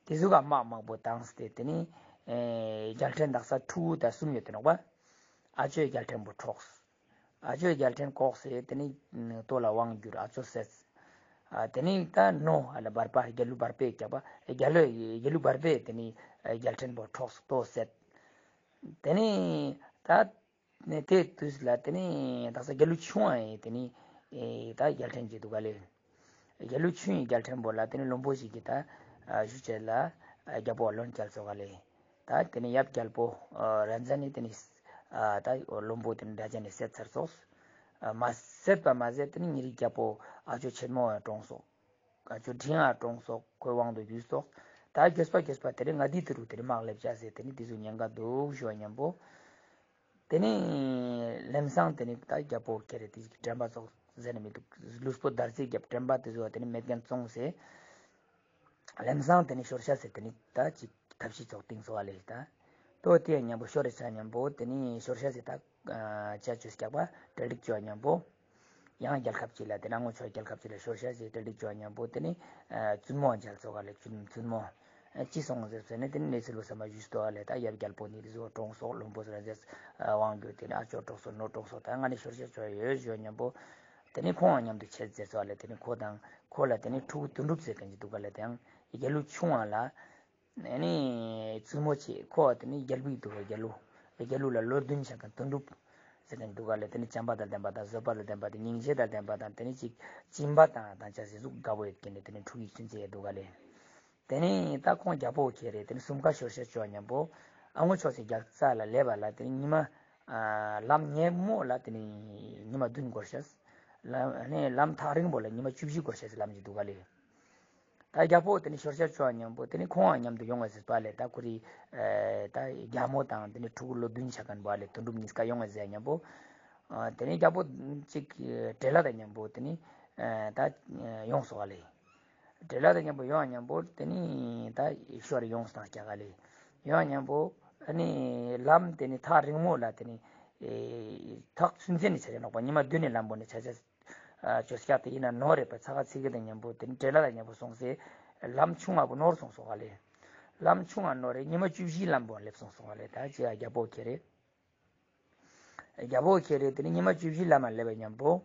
དེ་ཚོ་ག་དམག་དམག་པོ་བཏང་སྟེ་དེ་ནི་ཨེ་རྒྱལ་ཕྲན་དག་ས་ཕྲུ་གུ་ད་གསུམ་ཡོད་དེ་ནོ་བ། ཨ་ཅོའི་རྒྱལ་ཕྲན་པོ་འཕྲོགས། ཨ་ཅོའི་རྒྱལ་ཕྲན་བཀོག་སེ་དེ་ནི་ལྟོ་ལ་དབང་བསྒྱུར་ཨ་ཅོ་བསད། ཨ་དེ་ནི་ད་ནོ་ཨ་ལ་བར་པ་རྒྱལ་བློན་བར་པས་རྒྱལ་པ་རྒྱལ་བློན་རྒྱལ་བློན་བར་པས་དེ་ནི་རྒྱལ་ཕྲན་པོ་འཕྲོགས་ལྟོ་བསད། དེ་ནི་ད་ནི་དེ་དུས་ལ་དེ་ནི་དག་ས་རྒྱལ་བློན་ཆུང་བ་ཡིན་དེ་ནི་ཨེ་ད་རྒྱལ་ཕྲན་གྱི་འདུག་ག་ལེ། རྒྱལ་བློན་ཆུང་ཡི་རྒྱལ་ཕྲན་པོ་ལ་དེ་ནི་བློན་པོ་ཞིག་གིས་ད་ཨ་ཞུ་བྱས་ལ་ཨ་རྒྱལ་པོ་བློན་རྒྱལ་ཚོགས་ག་ལེ། ད་དེ་ནི་ཡབ་རྒྱལ་པོ་ཨ་རཱ་ཛ་ནི་དེ་ནི་ཨ་ད་བློན་པོ་དེ་ནི་རཱ་ཛ་ནི་བསད་ཚར་སོགས། ཨ་མ་བསད་པ་མ་ཟད་དེ་ནི་ཉེ་རིགས་རྒྱལ་པོ་ཨ་ཅོ་ཆེན་མོ་ཡང་གྲོངས་སོགས། ཨ་ཅོ་འབྲིང་ཡང་གྲོངས་སོགས། ཁོའི་དབང་དུ་བསྡུས་སོགས། ད་རྒྱས་པ་རྒྱས་པ་དེ་ནི་ང་འདི་དུ་རུ་དེ་ནི་དམག་ལེབ་བྱ་ཟེར་དེ་ནི་དེ་ཚོ་ཉེན་ཁ་འདུག་ཞུ་བ་མཉམ་པོ། དེ་ནས་ལམ་སང་དེ་ནས་ད་རྒྱལ་པོ་ཁྱེད་རེ་དེ་ཞིག་དྲན་པ་ཙོགས་ཟེར་ནས་མི་འདུག་ལུས་པོ་བརྡར་རྩིས་རྒྱབ་དྲན་པ་དེ་ཚོ་དེ་ནས་མེད་མཁན་བཙོང་ཟེར། ལམ་སང་དེ་ནས་ཤོར་ཤ་ཟེར་དེ་ནས་ད་ཅིག་ཐབས་ཤེས་ཙོགས་སྟེང་སོ་བ་ལས་ད། ཏོ་དེ་མཉམ་པོ་ཤོར་རེ་ཆ་མཉམ་པོ་དེ་ནས་ཤོར་ཤ་ཟེར་ད་ཅ་ཅོས་རྒྱག་པ་གྲ་སྒྲིག་བྱོས་མཉམ་པོ། ཡང་རྒྱལ་ཁབ་ཅིག་ལ་དེ་ན་ངོ་ཆོ་རྒྱལ་ཁབ་ཅིག་ལ་ཤོར་ཤ་ཟེར་གྲ་སྒྲིག་བྱོས་མཉམ་པོ་དེ་ནས་བཙུན་མོ་མཇལ་ཚོགས་ག་ལས་བཙུན་མོ། ཅི་སོང་ཟེར་ཟེར་ནས་དེ་ནས་གནས་ཚུལ་ལོ་ཚང་མ་ཞུས་ཏོ་ཨ་ལས། ད་ཡབ་རྒྱལ་པོ་ནི་དེ་ཚོ་གྲོངས་སོགས། བློན་པོ་ཟེར་ཟེར་དབང་སྒྱུར་དེ་ནས་ཨ་ཅོ་གྲོངས་སོགས་ནོ་གྲོངས་སོགས། ད་ང་ནི་ཤོར་ཤ་ཅོ་ཡོད་ཞོ་མཉམ་པོ། དེ་ནས་ཁོང་མཉམ་དུ་ཆས་ཟེར་སོ་ཨ་ལས། དེ་ནས་ཁོ་དང་ཁོ་ལ་དེ་ནས་ཕྲུ་གུ་དོན་གྲུབ་ཟེར་མཁན་ཅིག་འདུག་ག་ལས། དེ་ཡང་རྒྱལ་ལུ་ཆུང་བ་ལ་ཨ་ནི་བཙུན་མོ་ཆེ་ཁོ་དེ་ནས་རྒྱལ་བུ་ཡི་འདུག་ག་རྒྱལ་ལུ་རྒྱལ་ལུ་ལ་ལོ་བདུན་ཆགས་མཁན་དོན་གྲུབ་ཟེར་མཁན་འདུག་ག་ལས། དེ་ནས་བྱམས་པ་དང་ལྡན་པ་དང་བཟོད་པ་དང་ལྡན་པ་དང་སྙིང་རྗེ་དང་ལྡན་པ་དང་དེ་ནས་ཅིག་སྦྱིན་པ་དང་དང་ཆ་ཟེར་གཟུགས་དགའ་བོ་ཡོད་མཁན་ནི་དེ་ནས་ཕྲུ་གུ་ཡིག་ཚུན་ཚེ་ཡོད་འདུག་ག་ལས། དེ་ནས་ད་ཁོང་རྒྱལ་པོ་ཁྱེད་རེད། དེ་ནས་གསུམ་ཀ་ཤོར་ཤ་ཅོ་མཉམ་པོ་ཨ་ངོ་ཆོག་སེ་རྒྱལ་ས་ལ་སླེབས་པ་ལ་དེ་ནས་ཉི་མ་ཨ་ལམ་ཉེ་མོ་ལ་དེ་ནས་ཉི་མ་བདུན་འགོར་ཤ། ལམ་ནས་ལམ་ཐག་རིང་པོ་ལ་ཉི་མ་བཅུ་བཞི་འགོར་ཤ་ཟེར་ལམ་གྱི་འདུག་ག་ལས། ད་རྒྱལ་པོ་དེ་ནས་ཤོར་ཤ་ཅོ་མཉམ་པོ་དེ་ནས་ཁོང་མཉམ་དུ་ཡོང་བ་ཟེར་པ་ལས། ད་ཁོ་རི་ཨ་ད་རྒྱལ་མོ་དང་དེ་ནས་ཕྲུ་གུ་ལོ་བདུན་ཆགས་མཁན་པ་ལས་དོན་གྲུབ་གཉིས་ཀ་ཡོང་བ་ཟེར་མཉམ་པོ། ཨ་དེ་ནས་རྒྱལ་པོ་གཅིག་བྲེལ་ལ་དང་མཉམ་པོ་དེ་ནས་ཨ་ད་ཡོང་སོང་བ་ལས། བྲེལ་ལ་དང་མཉམ་པོ་ཡོང་མཉམ་པོ་དེ་ནི་ད་ཤོར་ཡོང་སྟངས་རྒྱ་ག་ལས། ཡོང་མཉམ་པོ་ཨ་ནི་ལམ་དེ་ནི་ཐག་རིང་མོ་ལ་དེ་ནི་ཨེ་ཐག་ཚུན་ཚད་ནི་ཆ་ཆ་ནོག་པ། ཉི་མ་བདུན་ནི་ལམ་པོ་ནི་ཆ་ཆ་ཨ་ཅོ་སྐྱག་དེ་ཡིན་ན་ནོར་རེད་པ། ཚ་ག་ཚི་གི་དང་མཉམ་པོ་དེ་ནི་བྲེལ་ལ་དང་མཉམ་པོ་སོང་སེ་ལམ་ཆུང་བ་པོ་ནོར་སོང་སོང་ག་ལས། ལམ་ཆུང་བ་ནོར་རེད། ཉི་མ་བཅུ་བཞི་ལམ་པོ་སླེབས་སོང་སོང་ག་ལས། ད་ཅི་ཨ་རྒྱལ་པོ་ཁྱེད་རེད། རྒྱལ་པོ་ཁྱེད་རེད། དེ་ནི་ཉི་མ་བཅུ་བཞི་ལམ་མ་སླེབས་པ་མཉམ་པོ།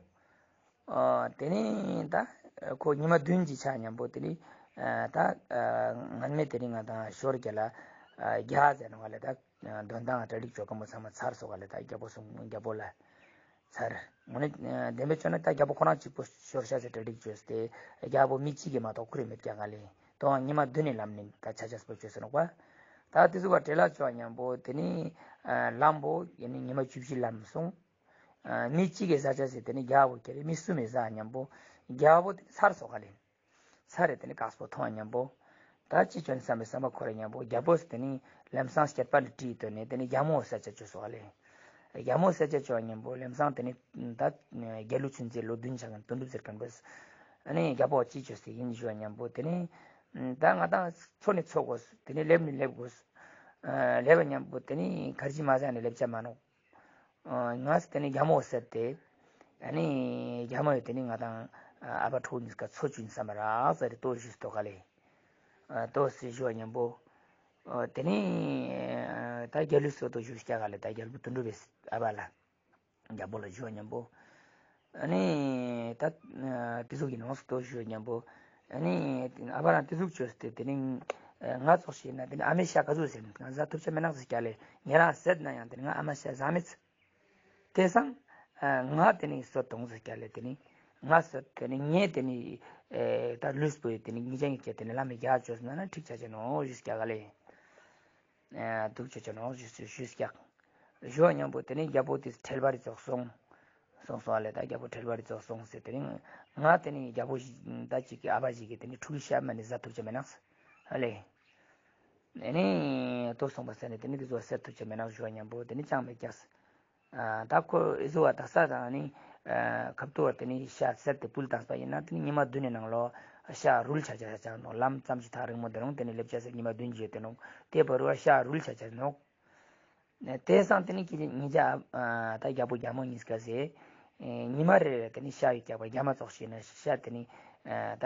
ཨ་དེ་ནི་ད་ཁོ་ཉི་མ་བདུན་གྱི་ཆ་མཉམ་པོ་དེ་ནི་ཨ་ད་ཨ་ངན་མེད་དེ་ནི་ང་དང་ཤོར་རྒྱ་ལ་ཨ་རྒྱ་ཟེར་ནོ་ག་ལས། ད་དོན་དང་གྲ་སྒྲིག་ཅོ་མཁན་པོ་ཚང་མ་ཚར་སོང་ག་ལས། ད་རྒྱལ་པོ་གསུང་རྒྱལ་པོ་ལ་ཚར། ངོ་ནི་བདེན་པའི་ཆོས་ན་ད་རྒྱལ་པོ་ཁོ་རང་གཅིག་པོ་ཤོར་ཤ་ཟེར་གྲ་སྒྲིག་བྱོས་ཏེ་རྒྱལ་པོ་མི་གཅིག་གིས་མ་གཏོགས་ཁུར་མེད་རྒྱ་ག་ལས། དོ་ཉི་མ་བདུན་ནས་ལམ་ནས་ད་ཆ་ཆ་སྤོ་བྱོས་ཟེར་ནོ་པ། ད་དེ་ཟུག་པ་བྲེལ་ལ་ཅོ་མཉམ་པོ་དེ་ནི་ལམ་པོ་ཡིན་ནི་ཉི་མ་བཅུ་བཞི་ལམ་སོང་། མི་གཅིག་གིས་ཟ་ཆ་ཟེར་དེ་ནི་རྒྱལ་པོ་ཁྱེད་རེད། མི་གསུམ་མི་ཟ་མཉམ་པོ་རྒྱལ་པོ་དེ་ཚར་སོང་ག་ལས། ཚར་རེད། དེ་ནི་དཀགས་པོ་མཐོང་མཉམ་པོ། ད་ཅི་བྱོན་བསམ་པའི་བསམ་པ་འཁོར་མཉམ་པོ་རྒྱལ་པོས་དེ་ནི་ལམ་སང་སྐྱེད་པ་ལ་དྲིས་ཏོ་ནས་དེ་ནི་རྒྱལ་མོ་ས་ཆ་བཅོས་སོ་ལེ། རྒྱལ་མོ་ས་ཆ་བཅོས་མཉམ་པོ་ལམ་སང་དེ་ནི་ད་རྒྱལ་ལུ་ཆུན་ཚེ་ལོ་བདུན་ཆགས་མཁན་དོན་གྲུབ་ཟེར་མཁན་པོས་ཨ་ནི་རྒྱལ་པོ་ཅི་བཅོས་སེ་ཡིན་ཞུ་བ་མཉམ་པོ་དེ་ནི་ད་ང་དང་འཚོ་ནི་འཚོ་དགོས། དེ་ནི་སླེབས་ནི་སླེབས་དགོས། སླེབས་པ་མཉམ་པོ་དེ་ནི་གར་གྱི་མ་ཟ་ནི་སླེབས་ཆ་མ་ནོག་ང་དེ་ནི་རྒྱལ་མོ་ཟེར་ཏེ། ཨ་ནི་རྒྱལ་མོ་ཡོད་དེ་ནི་ང་དང་ཨ་ཕ་ཕྲུ་གུ་གཉིས་ཀ་འཚོ་བཅུག་བསམ་པ་རག་ཟེར་ཏོ་ཞུས་ཏོ་ག་ལེ། ཏོ་སི་ཞུ་བ་མཉམ་པོ། དེ་ནི་ད་རྒྱལ་ལུས་སོ་ཏོ་ཞུ་སྐྱ་ག་ལེ། ད་རྒྱལ་པོ་དོན་གྲུབ་པའི་ཨ་ཕ་ལ། རྒྱལ་པོ་ལ་ཞུ་བ་མཉམ་པོ། ཨ་ནི་ད་དེ་ཟུག་གི་ནང་སོ་ཏོ་ཞུ་བ་མཉམ་པོ། ཨ་ནི་ཨ་ཕ་རང་དེ་ཟུག་བཅོས་ཏེ་དེ་ནི་ང་ཙོགས་ཤེ་ན་དེ་ནི་ཨ་མའི་ཤ་ག་ཟུག་ཟེར་ང་ཟ་ཐུབ་ཆ་མེད་ནག་ཟེར་སྐྱ་ལེ། ཉེ་རང་ཟེར་ན་ཡང་དེ་ནི་ང་ཨ་མ་ཤ་ཟ་མེད་ཚེ། དེ་སང་ང་དེ་ནི་སོ་ཏོང་ཟེར་སྐྱ་ལེ། དེ་ནི་ང་སོ་དེ་ནི་ངས་དེ་ནི་ད་ལུས་པོ་ཡི་དེ་ནི་ངི་ཅན་གྱི་སྐྱ་དེ་ནི་བླ་མའི་རྒྱ་བཅོས་ན་ན་འགྲིག་ཆ་ཆ་ནོ་ཞུས་སྐྱ་ག་ལེ། འདུག་ཆ་ཆ་ནོ་ཞུས་ཞུས་སྐྱ། ཞུ་བ་མཉམ་པོ་དེ་ནི་རྒྱལ་པོ་དེ་ཁྲེལ་བ་རི་ཙོགས་སོང་། སོང་སོང་ཨ་ལེ། ད་རྒྱལ་པོ་ཁྲེལ་བ་རི་ཙོགས་སོང་ཟེར་དེ་ནི་ང་དེ་ནི་རྒྱལ་པོ་ཞིག་ད་ཅིག་གི་ཨ་ཕ་ཞིག་གི་དེ་ནི་ཕྲུ་གུ་ཤ་མ་ནི་ཟ་ཐུབ་ཆ་མེད་ནག་ཨ་ལེ། ཨ་ནི་ལྟོ་སོང་པ་ཟེར་ནས་དེ་ནི་དེ་ཚོ་སེལ་ཐུབ་ཀྱི་མེད་ན་ཞུ་བ་མཉམ་པོ་དེ་ནི་ཅང་མི་རྒྱག་ད་ཁོ་ཨི་ཟོ་བ་དག་ས་དང་ནི་ཁབ་ཏོ་བ་དེ་ནི་ཤ་སེལ་ཏེ་ཕུལ་བཏང་པ་ཡིན་ན་དེ་ནི་ཉི་མ་བདུན་ནི་ནང་ལོ་ཤ་རུལ་ཆ་ཆ་ཆ་ནོ་ལམ་ཙམ་ཞིག་ཐག་རིང་མོ་དེ་རུང་དེ་ནི་ལེབ་ཆ་ཟེར་ཉི་མ་བདུན་བརྗོད་དེ་ནོ་དེ་བར་བ་ཤ་རུལ་ཆ་ཆ་ནོ། དེ་སང་དེ་ནི་ཁྱེད་ཉིས་བརྒྱ་ད་རྒྱལ་པོ་རྒྱལ་མོ་གཉིས་ཀ་ཟེ། ཉི་མ་རེ་རེ་དེ་ནི་ཤ་ཡི་རྒྱག་པ་རྒྱ་མ་ཙོགས་ཤིག་ན་ཤ་དེ་ནི་ད་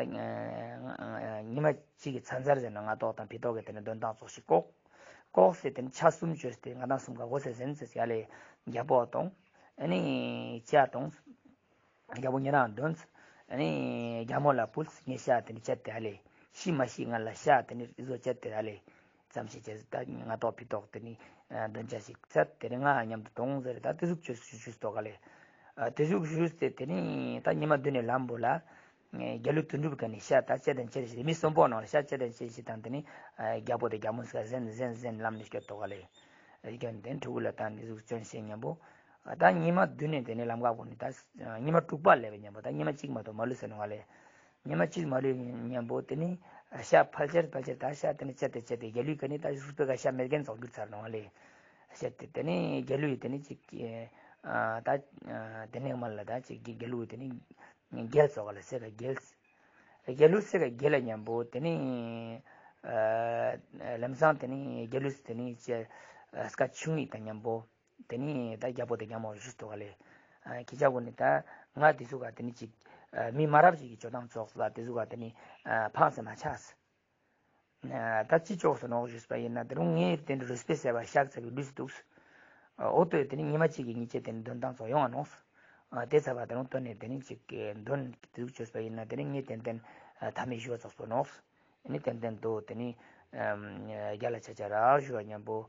ཉི་མ་གཅིག་གི་ཚ་ཚར་ཟེར་ན་ང་ཏོག་དང་ཕི་ཏོག་གི་དེ་ནི་འདོན་སྟངས་ཙོགས་ཤིག་ལྐོག་ལྐོག་ཟེ་དེ་ནི་ཆ་གསུམ་བཅོས་ཏེ་ང་དང་གསུམ་ཀ་གོ་ཟེ་ཟེན་ཟེ་ཡ་ལེ་རྒྱལ་པོ་དང་ཨ་ནི་ཅ་དང་། རྒྱལ་པོ་ཉེ་རང་འདོན། ཨ་ནི་རྒྱལ་མོ་ལ་ཕུལ་ངས་ཤ་དེ་ནི་བཅད་དེ་ཨ་ལེ། ཤི་མ་ཤི་ང་ལ་ཤ་དེ་ནི་བཟོ་བཅད་དེ་ཨ་ལེ། ཙམ་ཞིག་བྱས་ད་ང་ཏོག་ཕི་ཏོག་དེ་ནི་འདོན་ཆ་ཞིག་ཚད་དེ་ནི་ང་མཉམ་དུ་གཏོང་ཟེར་ད་དེ་ཟུག་བཅོས་ཞུས་ཏོག་ཨ་ལེ། དེ་ཟུག་ཞུས་ཏེ་དེ་ནི་ད་ཉི་མ་བདུན་ནས་ལམ་བུ་ལ། རྒྱལ་བློན་དོན་གྲུབ་ཀ་ནི་ཤ་ད་བཅད་དེ་བཅད་ཞིག་མི་གསོན་པོ་ནང་ལ་ཤ་བཅད་དེ་བཅད་ཞིག་དང་དེ་ནི་རྒྱལ་པོ་དེ་རྒྱལ་མོ་ཟེར་ཟེན་ཟེན་ཟེན་ལམ་ནས་སྐྱོད་ཏོག་ཨ་ལེ། རྒྱལ་དེ་ཕྲུ་གུ་ལ་ད་འདི་ཟུག་བཅོན་ཤེས་མཉམ་པོ། ད་ཉི་མ་བདུན་ནས་དེ་ནས་ལམ་ཁ་བོ་ནི་ད་ཉི་མ་དྲུག་པ་སླེབས་པའི་མཉམ་པོ་ད་ཉི་མ་གཅིག་མ་གཏོགས་མ་ལུས་ཟེར་ནོ་ཨ་ལེ། ཉི་མ་གཅིག་མ་ལུས་མཉམ་པོ་དེ་ནི་ཤ་ཕལ་ཆེར་ཕལ་ཆེར་ད་ཤ་དེ་ནི་བཅད་དེ་བཅད་དེ་རྒྱལ་བློན་ག་ནི་ད་ཟུག་པའི་ཀ་ཤ་མེད་མཁན་ཙོགས་གྱུར་ཚར་ནོ་ཨ་ལེ། ཤ་དེ་དེ་ནི་རྒྱལ་བློན་དེ་ནི་གཅིག་ད་དེ་ནས་མ་ལ་ད་གཅིག་རྒྱལ་བློན་དེ་ནི་རྒྱལ་ཙོགས་ལ་སེ་ཀ་རྒྱལ། རྒྱལ་བློན་སེ་ཀ་རྒྱལ་ལ་མཉམ་པོ་དེ་ནི་ལམ་སང་དེ་ནི་རྒྱལ་བློན་དེ་ནི་སྐད་ཆུང་ངུ་དང་མཉམ་པོ། དེ་ནི་ད་རྒྱལ་པོ་དང་རྒྱལ་མོ་ཞུས་ཏོག་ཨ་ལེ། ཁྱེད་ཅག་གོ་ནི་ད་ང་དེ་ཚོ་ག་དེ་ནི་ཅིག་མི་མ་རབས་ཅིག་གི་ཇོ་ཐང་ཙོགས་ལ་དེ་ཚོ་ག་དེ་ནི་ཕངས་སེ་མ་ཆགས། ད་ཅི་ཙོགས་སུ་ནོག་ཞུས་པ་ཡིན་ན་དེ་རུང་ངས་དེ་འདྲ་རུས་པའི་སེ་བ་ཤག་ཚ་གི་ལུས་སུ་འདུག་འོ་ཏོས་དེ་ནི་ཉི་མ་གཅིག་གི་ཉིན་བྱེད་དེ་ནི་འདོན་སྟངས་ཙོགས་ཡོང་བ་ནོག་དེ་ཚ་བ་དེ་རུང་ཏོ་ནས་དེ་ནི་ཅིག་འདོན་དེ་ཚོ་ཅོས་པ་ཡིན་ན་དེ་ནི་ངས་ཏན་ཏན་ཐ་མའི་ཞུ་བ་ཙོགས་སུ་ནོག་ཨ་ནི་ཏན་ཏན་དུ་དེ་ནི་རྒྱ་ལ་ཆ་ཆ་རག་ཞུ་བ་མཉམ་པོ།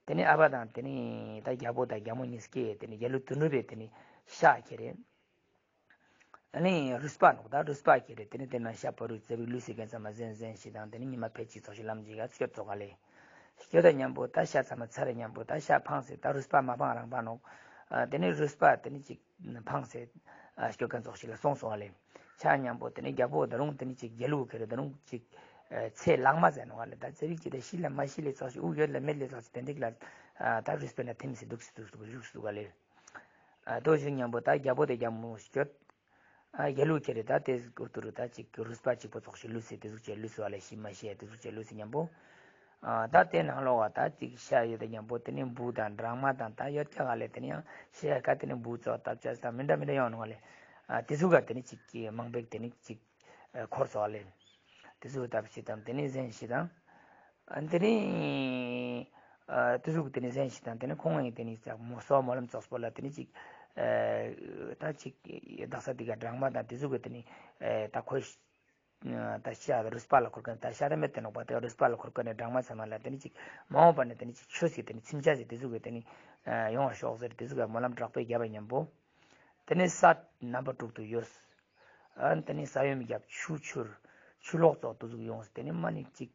དེ་ནི་ཨ་ཕ་དང་དེ་ནི་ད་རྒྱལ་པོ་དང་རྒྱལ་མོ་གཉིས་ཀས་དེ་ནི་རྒྱལ་བློན་དོན་གྲུབ་པས་དེ་ནི་ཤ་ཁྱེར་རེ། ཨ་ནི་རུས་པ་ནོག་ད་རུས་པ་ཁྱེར་རེ་དེ་ནི་དེ་ན་ཤ་པ་རུས་རྩེ་བའི་ལུས་སི་གན་ཚ་མ་ཟན་ཟན་ཞིག་དང་དེ་ནི་ཉི་མ་ཕལ་གཅིག་ཚོགས་ཤིག་ལམ་གཅིག་ག་སྐྱོད་ཚོགས་ག་ལེ། སྐྱོད་ད་མཉམ་པོ་ད་ཤ་ཚ་མ་ཚ་རེ་མཉམ་པོ་ད་ཤ་ཕངས་སེ་ད་རུས་པ་མ་ཕངས་རང་པ་ནོག་དེ་ནི་རུས་པ་དེ་ནི་གཅིག་ཕངས་སེ་སྐྱོད་མཁན་ཙོགས་ཤིག་ལ་སོང་སོང་བ་ལེ། ཆ་མཉམ་པོ་དེ་ནི་རྒྱལ་པོ་ད་རུང་དེ་ནི་གཅིག་རྒྱལ་བློན་ཁེ་རེ་ད་རུང་གཅིག་ཚེ་ལག་མ་ཟེར་ནོ་བ་ལེ། ད་ཚེ་རིག་གཅིག་ད་ཤི་ལ་མ་ཤི་ལེ་ཙོགས་ཤིག་དབུགས་ཡོད་ལ་མེད་ལེ་ཙོགས་ཤིག་དེ་འདྲ་ལ་ད་རུས་པའི་ན་ཐིམ་སེ་འདུག་སེ་འདུག་སེ་བཞུགས་སུ་བ་ལེ། ད་བཞུགས་མཉམ་པོ་ད་རྒྱལ་པོ་དེ་རྒྱལ་མོ་སྐྱོད། རྒྱལ་བློན་ཁེ་རེ་ད་དེ་ཀུ་ཏུ་རུ་ད་གཅིག་རུས་པ་གཅིག་པོ་ཙོགས་ཤིག་ལུས་སེ་དེ་ཟུག་ཅེ་ལུས་སེ་བ་ལེ། ཤི་མ་ཤི་དེ་ཟུག་ཅེ་ལུས་སེ་མཉམ་པོ། ད་དེ་ནང་ལོགས་བ་ད་ཅིག་ཤ་ཡོད་དེ་མཉམ་པོ་དེ་ནི་འབུ་དང་སྦྲང་མ་དང་ད་ཡོད་ཀྱག་ག་ལེ། དེ་ནི་ཡང་ཤ་ཡ་ཀ་དེ་ནི་འབུ་ཙོགས་བཏབ་ཅག་དང་མི་འདྲ་མི་འདྲ་ཡོང་ནོ་ག་ལེ། དེ་ཟུག་ག་དེ་ནི་ཅིག་མང་པོ་དེ་ནི་ཅིག་འཁོར་ཙོགས་ག་ལེ། དེ་ཟུག་བཏབ་ཞིག་དང་དེ་ནི་ཟན་ཞིག་དང་། དེ་ནི་དེ་ཟུག་དེ་ནི་ཟན་ཞིག་དང་དེ་ནི་ཁོང་ཡིན་དེ་ནི་ཅག་མོ་སོ་སྨོན་ལམ་ཙོགས་པོ་ལ་དེ་ནི་ཅིག་ད་ཅིག་དག་ས་དེ་ག་སྦྲང་མ་དང་དེ་ཟུག་གི་དེ་ནི་ད་ཁོ་ད་ཤ་རུས་པ་ལ་འཁོར་མཁན་ད་ཤ་ར་མེད་དེ་ནོག་པ་དེ་རུས་པ་ལ་འཁོར་མཁན་ནི་སྦྲང་མ་ཚང་མ་ལ་དེ་ནི་ཅིག་མ་འོངས་པ་ནས་དེ་ནི་ཅིག་ཆོས་སི་དེ་ནི་ཚིམ་ཆ་ཟེར་དེ་ཟུག་གི་དེ་ནི་ཡོང་བ་ཤོག་ཟེར་དེ་ཟུག་གི་སྨོན་ལམ་དྲག་པོས་བརྒྱབ་པ་མཉམ་པོ། དེ་ནི་ས་རྣམ་པ་དྲུག་ཏུ་གཡོས། དེ་ནི་ས་ཡོམ་བརྒྱབ། ཆུ་འཕྱུར། ཆུ་ལོག་ཙོགས་དེ་ཟུག་ཡོངས། དེ་ནི་མ་ནི་ཅིག་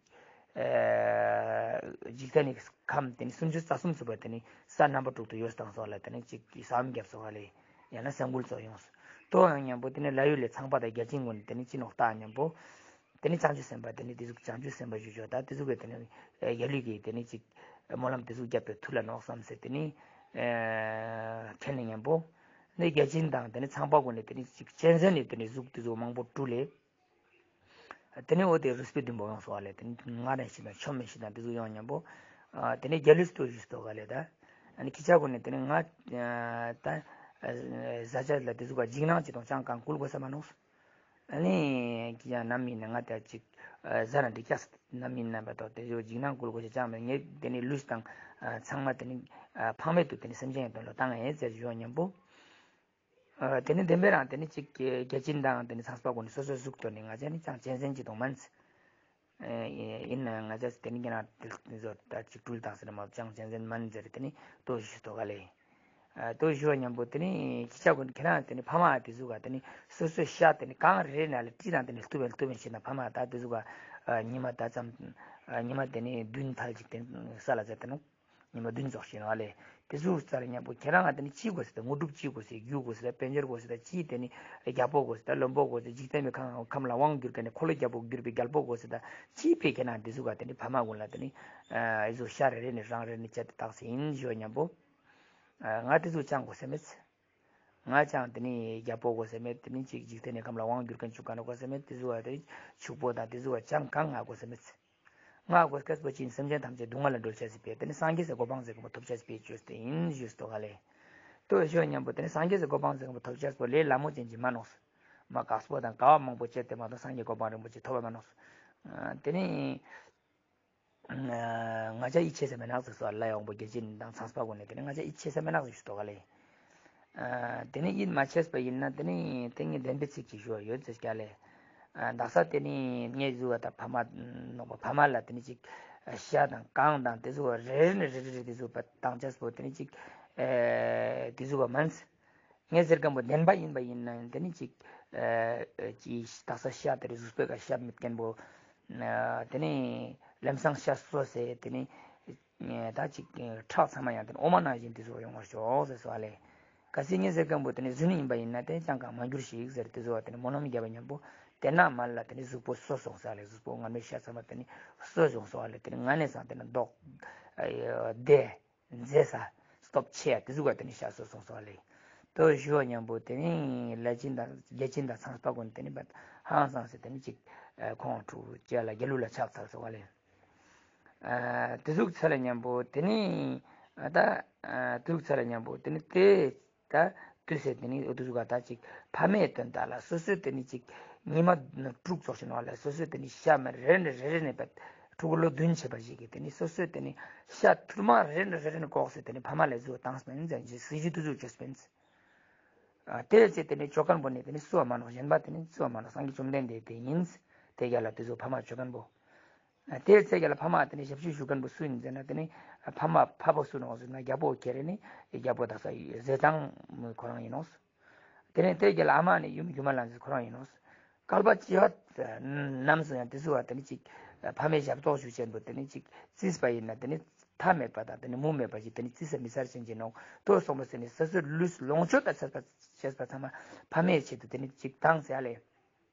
འཇིག་རྟེན་ནི་ཁམས་དེ་ནི་སུམ་ཅུ་རྩ་གསུམ་ཚུད་པ་དེ་ནི་ས་རྣམ་པ་དྲུག་ཏུ་གཡོས་བཏང་སོགས་ལ་དེ་ནི་ཅིག་ས་ཡོམ་བརྒྱབ་སོགས་ལས། ཡང་ན་ས་འགུལ་ཙོགས་ཡོངས། དོ་ཡང་མཉམ་པོ་དེ་ནི་ལ་ཡུལ་ལས་ཚངས་པ་དང་བརྒྱ་བྱིན་ཀུན་ནི་དེ་ནི་ཅི་ནོག་ལྟ་མཉམ་པོ། དེ་ནི་བྱང་ཆུབ་སེམས་དཔའ་དེ་ནི་དེ་ཟུག་བྱང་ཆུབ་སེམས་དཔའ་ཞུ་ཆོག་ད་དེ་ཟུག་གི་དེ་ནི་རྒྱལ་བློན་གྱིས་དེ་ནི་ཅིག་སྨོན་ལམ་དེ་ཟུག་བརྒྱབ་པའི་མཐུ་ལ་ནོག་བསམ་སེ་དེ་ནི་ཁེལ་ནས་མཉམ་པོ། ནི་བརྒྱ་བྱིན་དང་དེ་ནི་ཚངས་པ་ཀུན་ནི་དེ་ནི་ཅིག་གཅན་གཟན་ནི་དེ་ནི་གཟུགས་དེ་ཟུག་མང་པོ་སྤྲུལ་ལས། དེ་ནི་འོ་དེ་རུས་པའི་ལྡུམ་པོ་ཡོངས་སོ་བ་ལས་དེ་ནི་ང་རང་ཞིག་དང་ཆོ་མེད་ཞིག་དང་དེ་ཟུག་ཡོང་མཉམ་པོ། དེ་ནི་རྒྱལ་བློན་སྟོད་ཞུ་སྟོད་ག་ལས་ད། ཨ་ནི་ཁྱི་ཆ་ཀུན་ནི་དེ་ནི་ང་ད་བཟའ་བཅའ་ལ་དེ་ཟུག་ག་འཇིགས་སྣང་ཅིག་དང་ཅང་གང་བསྐུལ་དགོས་ས་མ་ནོག་ཨ་ནི་ཁྱི་ཆ་ནམ་ཡིན་ན་ང་ད་ཅིག་བཟའ་ན་འགྲིག་ཀྱག་ནམ་ཡིན་ན་བ་ཏོ་དེ་ཚོ་འཇིགས་སྣང་བསྐུལ་དགོས་ཤེས་ཅང་མེད། ངས་དེ་ནི་ལུས་དང་ཚང་མ་དེ་ནི་ཕངས་མེད་དུ་དེ་ནི་སེམས་ཅན་ཡི་དོན་ལ་བཏང་ཡིན་ཟེར་ཞུ་མཉམ་པོ། དེ་ནི་བདེན་པའི་རང་དེ་ནི་གཅིག་བརྒྱ་བྱིན་དང་དེ་ནི་ཚངས་པ་ཀུན་ནི་སོ་སོའི་གཟུགས་ཐོག་ནས་ང་ཅག་ནི་ཅང་གཅན་གཟན་གཅིག་དང་མིན། ཡིན་ན་ང་ཅག་དེ་ནི་ཁྱེད་རང་དེ་ཚོ་ད་གཅིག་སྤྲུལ་དང་ཟེར་མ་ཅང་གཅན་གཟན་མིན་ཟེར་དེ་ནི་ལྟོས་ཞུ་ཐོག་ག་ལས། ལྟོས་ཞུ་བ་མཉམ་པོ་དེ་ནི་ཁྱི་ཆ་ཀུན་ཁྱེད་རང་དེ་ནི་ཕ་མ་དེ་ཚོ་ག་དེ་ནི་སོ་སོའི་ཤ་དེ་ནི་གང་རེ་ན་ལ་བཀྲིས་དང་དེ་ནི་ལྟོས་བན་ལྟོས་བན་བྱེད་ན་ཕ་མ་ད་དེ་ཚོ་ག་ཉི་མ་ད་ཙམ་ཉི་མ་དེ་ནི་བདུན་ཐལ་ཅིག་དེ་ས་ལ་ཟེར་དེ་ནོ། ཉི་མ་བདུན་རྫོགས་ཤིག་ནོག་ལེ། དེ་ཚོ་ཚར་ཉམ་པོ་ཁྱེད་རང་ང་དེ་ནི་ཅི་དགོས་ཟེར་ཏེ་དངོས་གྲུབ་ཅི་དགོས་ཟེར། རྒྱུ་དགོས་ཟེར་ཏེ་དཔལ་འབྱོར་དགོས་ཟེར་ཏེ་ཅི་དེ་ནི་རྒྱལ་པོ་དགོས་ཟེར་ཏེ་བློན་པོ་དགོས་ཟེར་ཏེ་འཇིག་རྟེན་པའི་ཁམས་ཁམས་ལ་དབང་བསྒྱུར་མཁན་ནི་འཁོར་ལོ་བརྒྱ་པོ་བསྒྱུར་བའི་རྒྱལ་པོ་དགོས་ཟེར་ཏེ་ཅི་ཕི་ཁྱེད་རང་དེ་ཚོ་ག་དེ་ནི་ཕ་མ་ཀུན་ལ་དེ་ནི་ཨ་ཨེ་ཚོ་ཤ་རེ་རེ་ནི་རང་རེ་ནི་བཅད་དེ་བཏགས་ཟིན་ཞུ་ཉམ་པོ། ཨ་ང་དེ་ཚོ་ཅང་དགོས་ས་མེད། ང་ཅང་དེ་ནི་རྒྱལ་པོ་དགོས་ས་མེད། དེ་ནི་ཅིག་འཇིག་རྟེན་ནི་ཁམས་ལ་དབང་བསྒྱུར་མཁན་ཅུང་ག་ནི་དགོས་ས་མེད། དེ་ཚོ་བ་དེ་ནི་ཕྱུག་པོ་དང་དེ་ཚོ་བ་ཅང་གང་ང་དགོས་ས་མེད། ང་དགོས་སྐལ་པོ་ཅིན་སེམས་ཅན་ཐམས་ཅད་སྡུག་བསྔལ་ལ་སྒྲོལ་བྱ་ཟེར་བའི་དེ་ནི་སངས་རྒྱས་སའི་གོ་འཕང་ཟེར་མཁན་པོ་ཐོབ་བྱ་ཟེར་བའི་བཅོས་ཏེ་ཡིན་ཞུས་ཏོ་ག་ལེ། ལྟོས་ཞོ་ཉམ་པོ་དེ་ནི་སངས་རྒྱས་སའི་གོ་འཕང་ཟེར་མཁན་པོ་ཐོབ་བྱ་པོ་ལས་ལ་མོ་ཅན་གྱི་མ་ནོག་མ་དཀགས་པོ་དང་དཀའ་བ་མང་པོ་སྤྱད་དེ་མ་གཏོགས་སངས་རྒྱས་གོ་འཕང་རིན་པོ་ཆེ་ཐོབ་པ་མ་ནོག་དེ་ནི། ང་ཅག་ཡིད་ཆེས་ས་མེད་ནག་ཟེར་སོ་ལ་ཡོང་པོ་རྒྱལ་ཆེན་དང་ཚངས་པ་ཀུན་ནས་དེ་ནི་ང་ཅག་ཡིད་ཆེས་ས་མེད་ནག་ཟེར་ཞུ་ཏོ་ག་ལེ། དེ་ནི་ཡིད་མ་ཆེས་པ་ཡིན་ན་དེ་ནི་དེ་ངས་བདེན་པའི་ཚིག་ཅིག་ཞུ་བ་ཡོད་ཟེར་ཀྱ་ལེ། དག་ས་དེ་ནི་ངས་བཟོས་པ་དང་ཕ་མ་ནོག་པ་ཕ་མ་ལ་དེ་ནི་ཅིག་ཤ་དང་གང་དང་དེ་ཚོ་རེ་རེ་ནས་རེ་རེ་རེ་དེ་ཚོ་བཏང་ཆས་པོ་དེ་ནི་ཅིག་དེ་ཚོ་བ་མིན། ངས་ཟེར་མཁན་པོ་བདེན་པ་ཡིན་པ་ཡིན་ན་དེ་ནི་ཅིག་ཨ་ཅིག་དག་ས་ཤ་དེ་རེ་གཟུགས་པོའི་ཀ་ཤ་མེད་མཁན་པོ། ཨ་དེ་ནི་ལམ་སང་ཤ་གསོ་ཟེར་དེ་ནི་ད་ཅིག་ཁྲག་ཚང་མ་ཡང་དེ་ནི་འོ་མ་ནང་བཞིན་དེ་ཚོ་ཡོང་བར་ཤོག་ཟེར་སོ་ཨ་ལེ། གལ་སྲིད་ངས་ཟེར་མཁན་པོ་དེ་ནི་རྫུན་ཡིན་པ་ཡིན་ན་དེ་ཅང་གང་མ་འགྱུར་ཞིག་ཟེར་དེ་ཚོ་བ་དེ་ནི་སྨོན་ལམ་བརྒྱབ་པ་མཉམ་པོ་དེ་ན་མ་ལ་དེ་ནི་གཟུགས་པོ་གསོ་སོང་ཟེར་ཨ་ལེ། གཟུགས་པོ་ངར་མའི་ཤ་ཚང་མ་དེ་ནི་གསོ་སོང་ཟེར་ཨ་ལེ། དེ་ནི་ང་ནས་སང་དེ་ནི་མདོག་བདེ། མཛེས་ས་སྟོབས་ཆེ་ཡ་དེ་ཟུག་ག་དེ་ནི་ཤ་གསོ་སོང་སོ་ལེ། དོ་ཞུ་བ་མཉམ་པོ་དེ་ནི་ལས་ཅན་དང་རྒྱལ་ཆེན་དང་ཚངས་པ་ཀུན་དེ་ནི་ཧང་སངས་སེ་དེ་ནི་ཅིག་ཁོང་ཕྲུག་ཅེ་ལ་རྒྱལ་ལུ་ལ་ཆགས་ཚར་སོ་ལེ། དེ་ཟུག་ཚ་ལ་མཉམ་པོ་དེ་ནི་ད་དེ་ཟུག་ཚ་ལ་མཉམ་པོ་དེ་ནི་དེ་ད་དུས་ཟེར་དེ་ནི་འུ་དུ་ཟུག་ག་ད་ཅིག་ཕ་མའི་དོན་དག་ལ་སོ་སོའི་དེ་ནི་ཅིག་ཉི་མ་དྲུག་ཙོགས་ཤིག་ནང་ལ་སོ་སོའི་དེ་ནི་ཤ་མ་རེ་ནས་རེ་རེ་ནས་པད། ཕྲུ་གུ་ལོ་བདུན་བྱས་པ་ཞིག་གིས་དེ་ནི་སོ་སོའི་དེ་ནི་ཤ་ཐུར་མ་རེ་ནས་རེ་རེ་ནས་ཀོག་སེ་དེ་ནི་ཕ་མ་ལ་བཟོ་བཏང་སྤེན་ཟེར་གྱི་སྲིད་ཇུས་དུ་བཟོ་བཅོས་སྤེན། དེ་ཚེ་དེ་ནི་ཅོ་ཀན་པོ་ནི་དེ་ནི་སུ་བ་མ་ནོག་གཞན་པ་དེ་ནི་སུ་བ་མ་ནོག་སངས་རྒྱས་བཅོམ་ལྡན་འདས་དེ་ཡིན། དེ་རྒྱ་ལ་དེ་ཚོ་ཕ་མ་ཅོ་ཀན་པོ། དེ་ཚེ་རྒྱ་ལ་ཕ་མ་དེ་ནི་ཞབས་ཕྱི་ཞུ་ཀན་པོ་སུ་ཡིན་ཟེར་ན་དེ་ནི་ཕ་མ་ཕ་པོ་སུ་ནོག་ཟེར་ན་རྒྱ་པོ་ཁྱེད་རེ་ནི་རྒྱ་པོ་དག་ས་ཟས་གཙང་ཁོ་རང་ཡིན་ནོག་དེ་ནས་དེ་རྒྱལ་ཨ་མ་ནི་ཡུམ་སྒྱུ་མ་ལྷ་མཛེས་ཁོ་རང་ཡིན་ནོ། བསྐལ་པ་བྱེ་བ་རྣམས་སུ་ཡང་དེ་ཚོ་བ་དེ་ནི་ཅིག་ཕ་མའི་ཞབས་ཏོག་ཞུ་ཆེན་པོ་དེ་ནི་ཅིག་བརྩིས་པ་ཡིན་ན་དེ་ནི་མཐའ་མེད་པ་དང་དེ་ནི་མུ་མེད་པ་ཞིག་དེ་ནི་བརྩི་ས་མི་ཚར་ཕྱིན་གྱི་ནོ། དོ་སོང་པ་ཟེར་ནི་ས་སྲོད་ལུས་ལོངས་སྤྱོད་དང་བཅས་པ་བཅས་པ་ཚང་མ་ཕ་མའི་ཆེད་དུ་དེ་ནི་ཅིག་བཏང་ཟེར་ཡ་ལེ།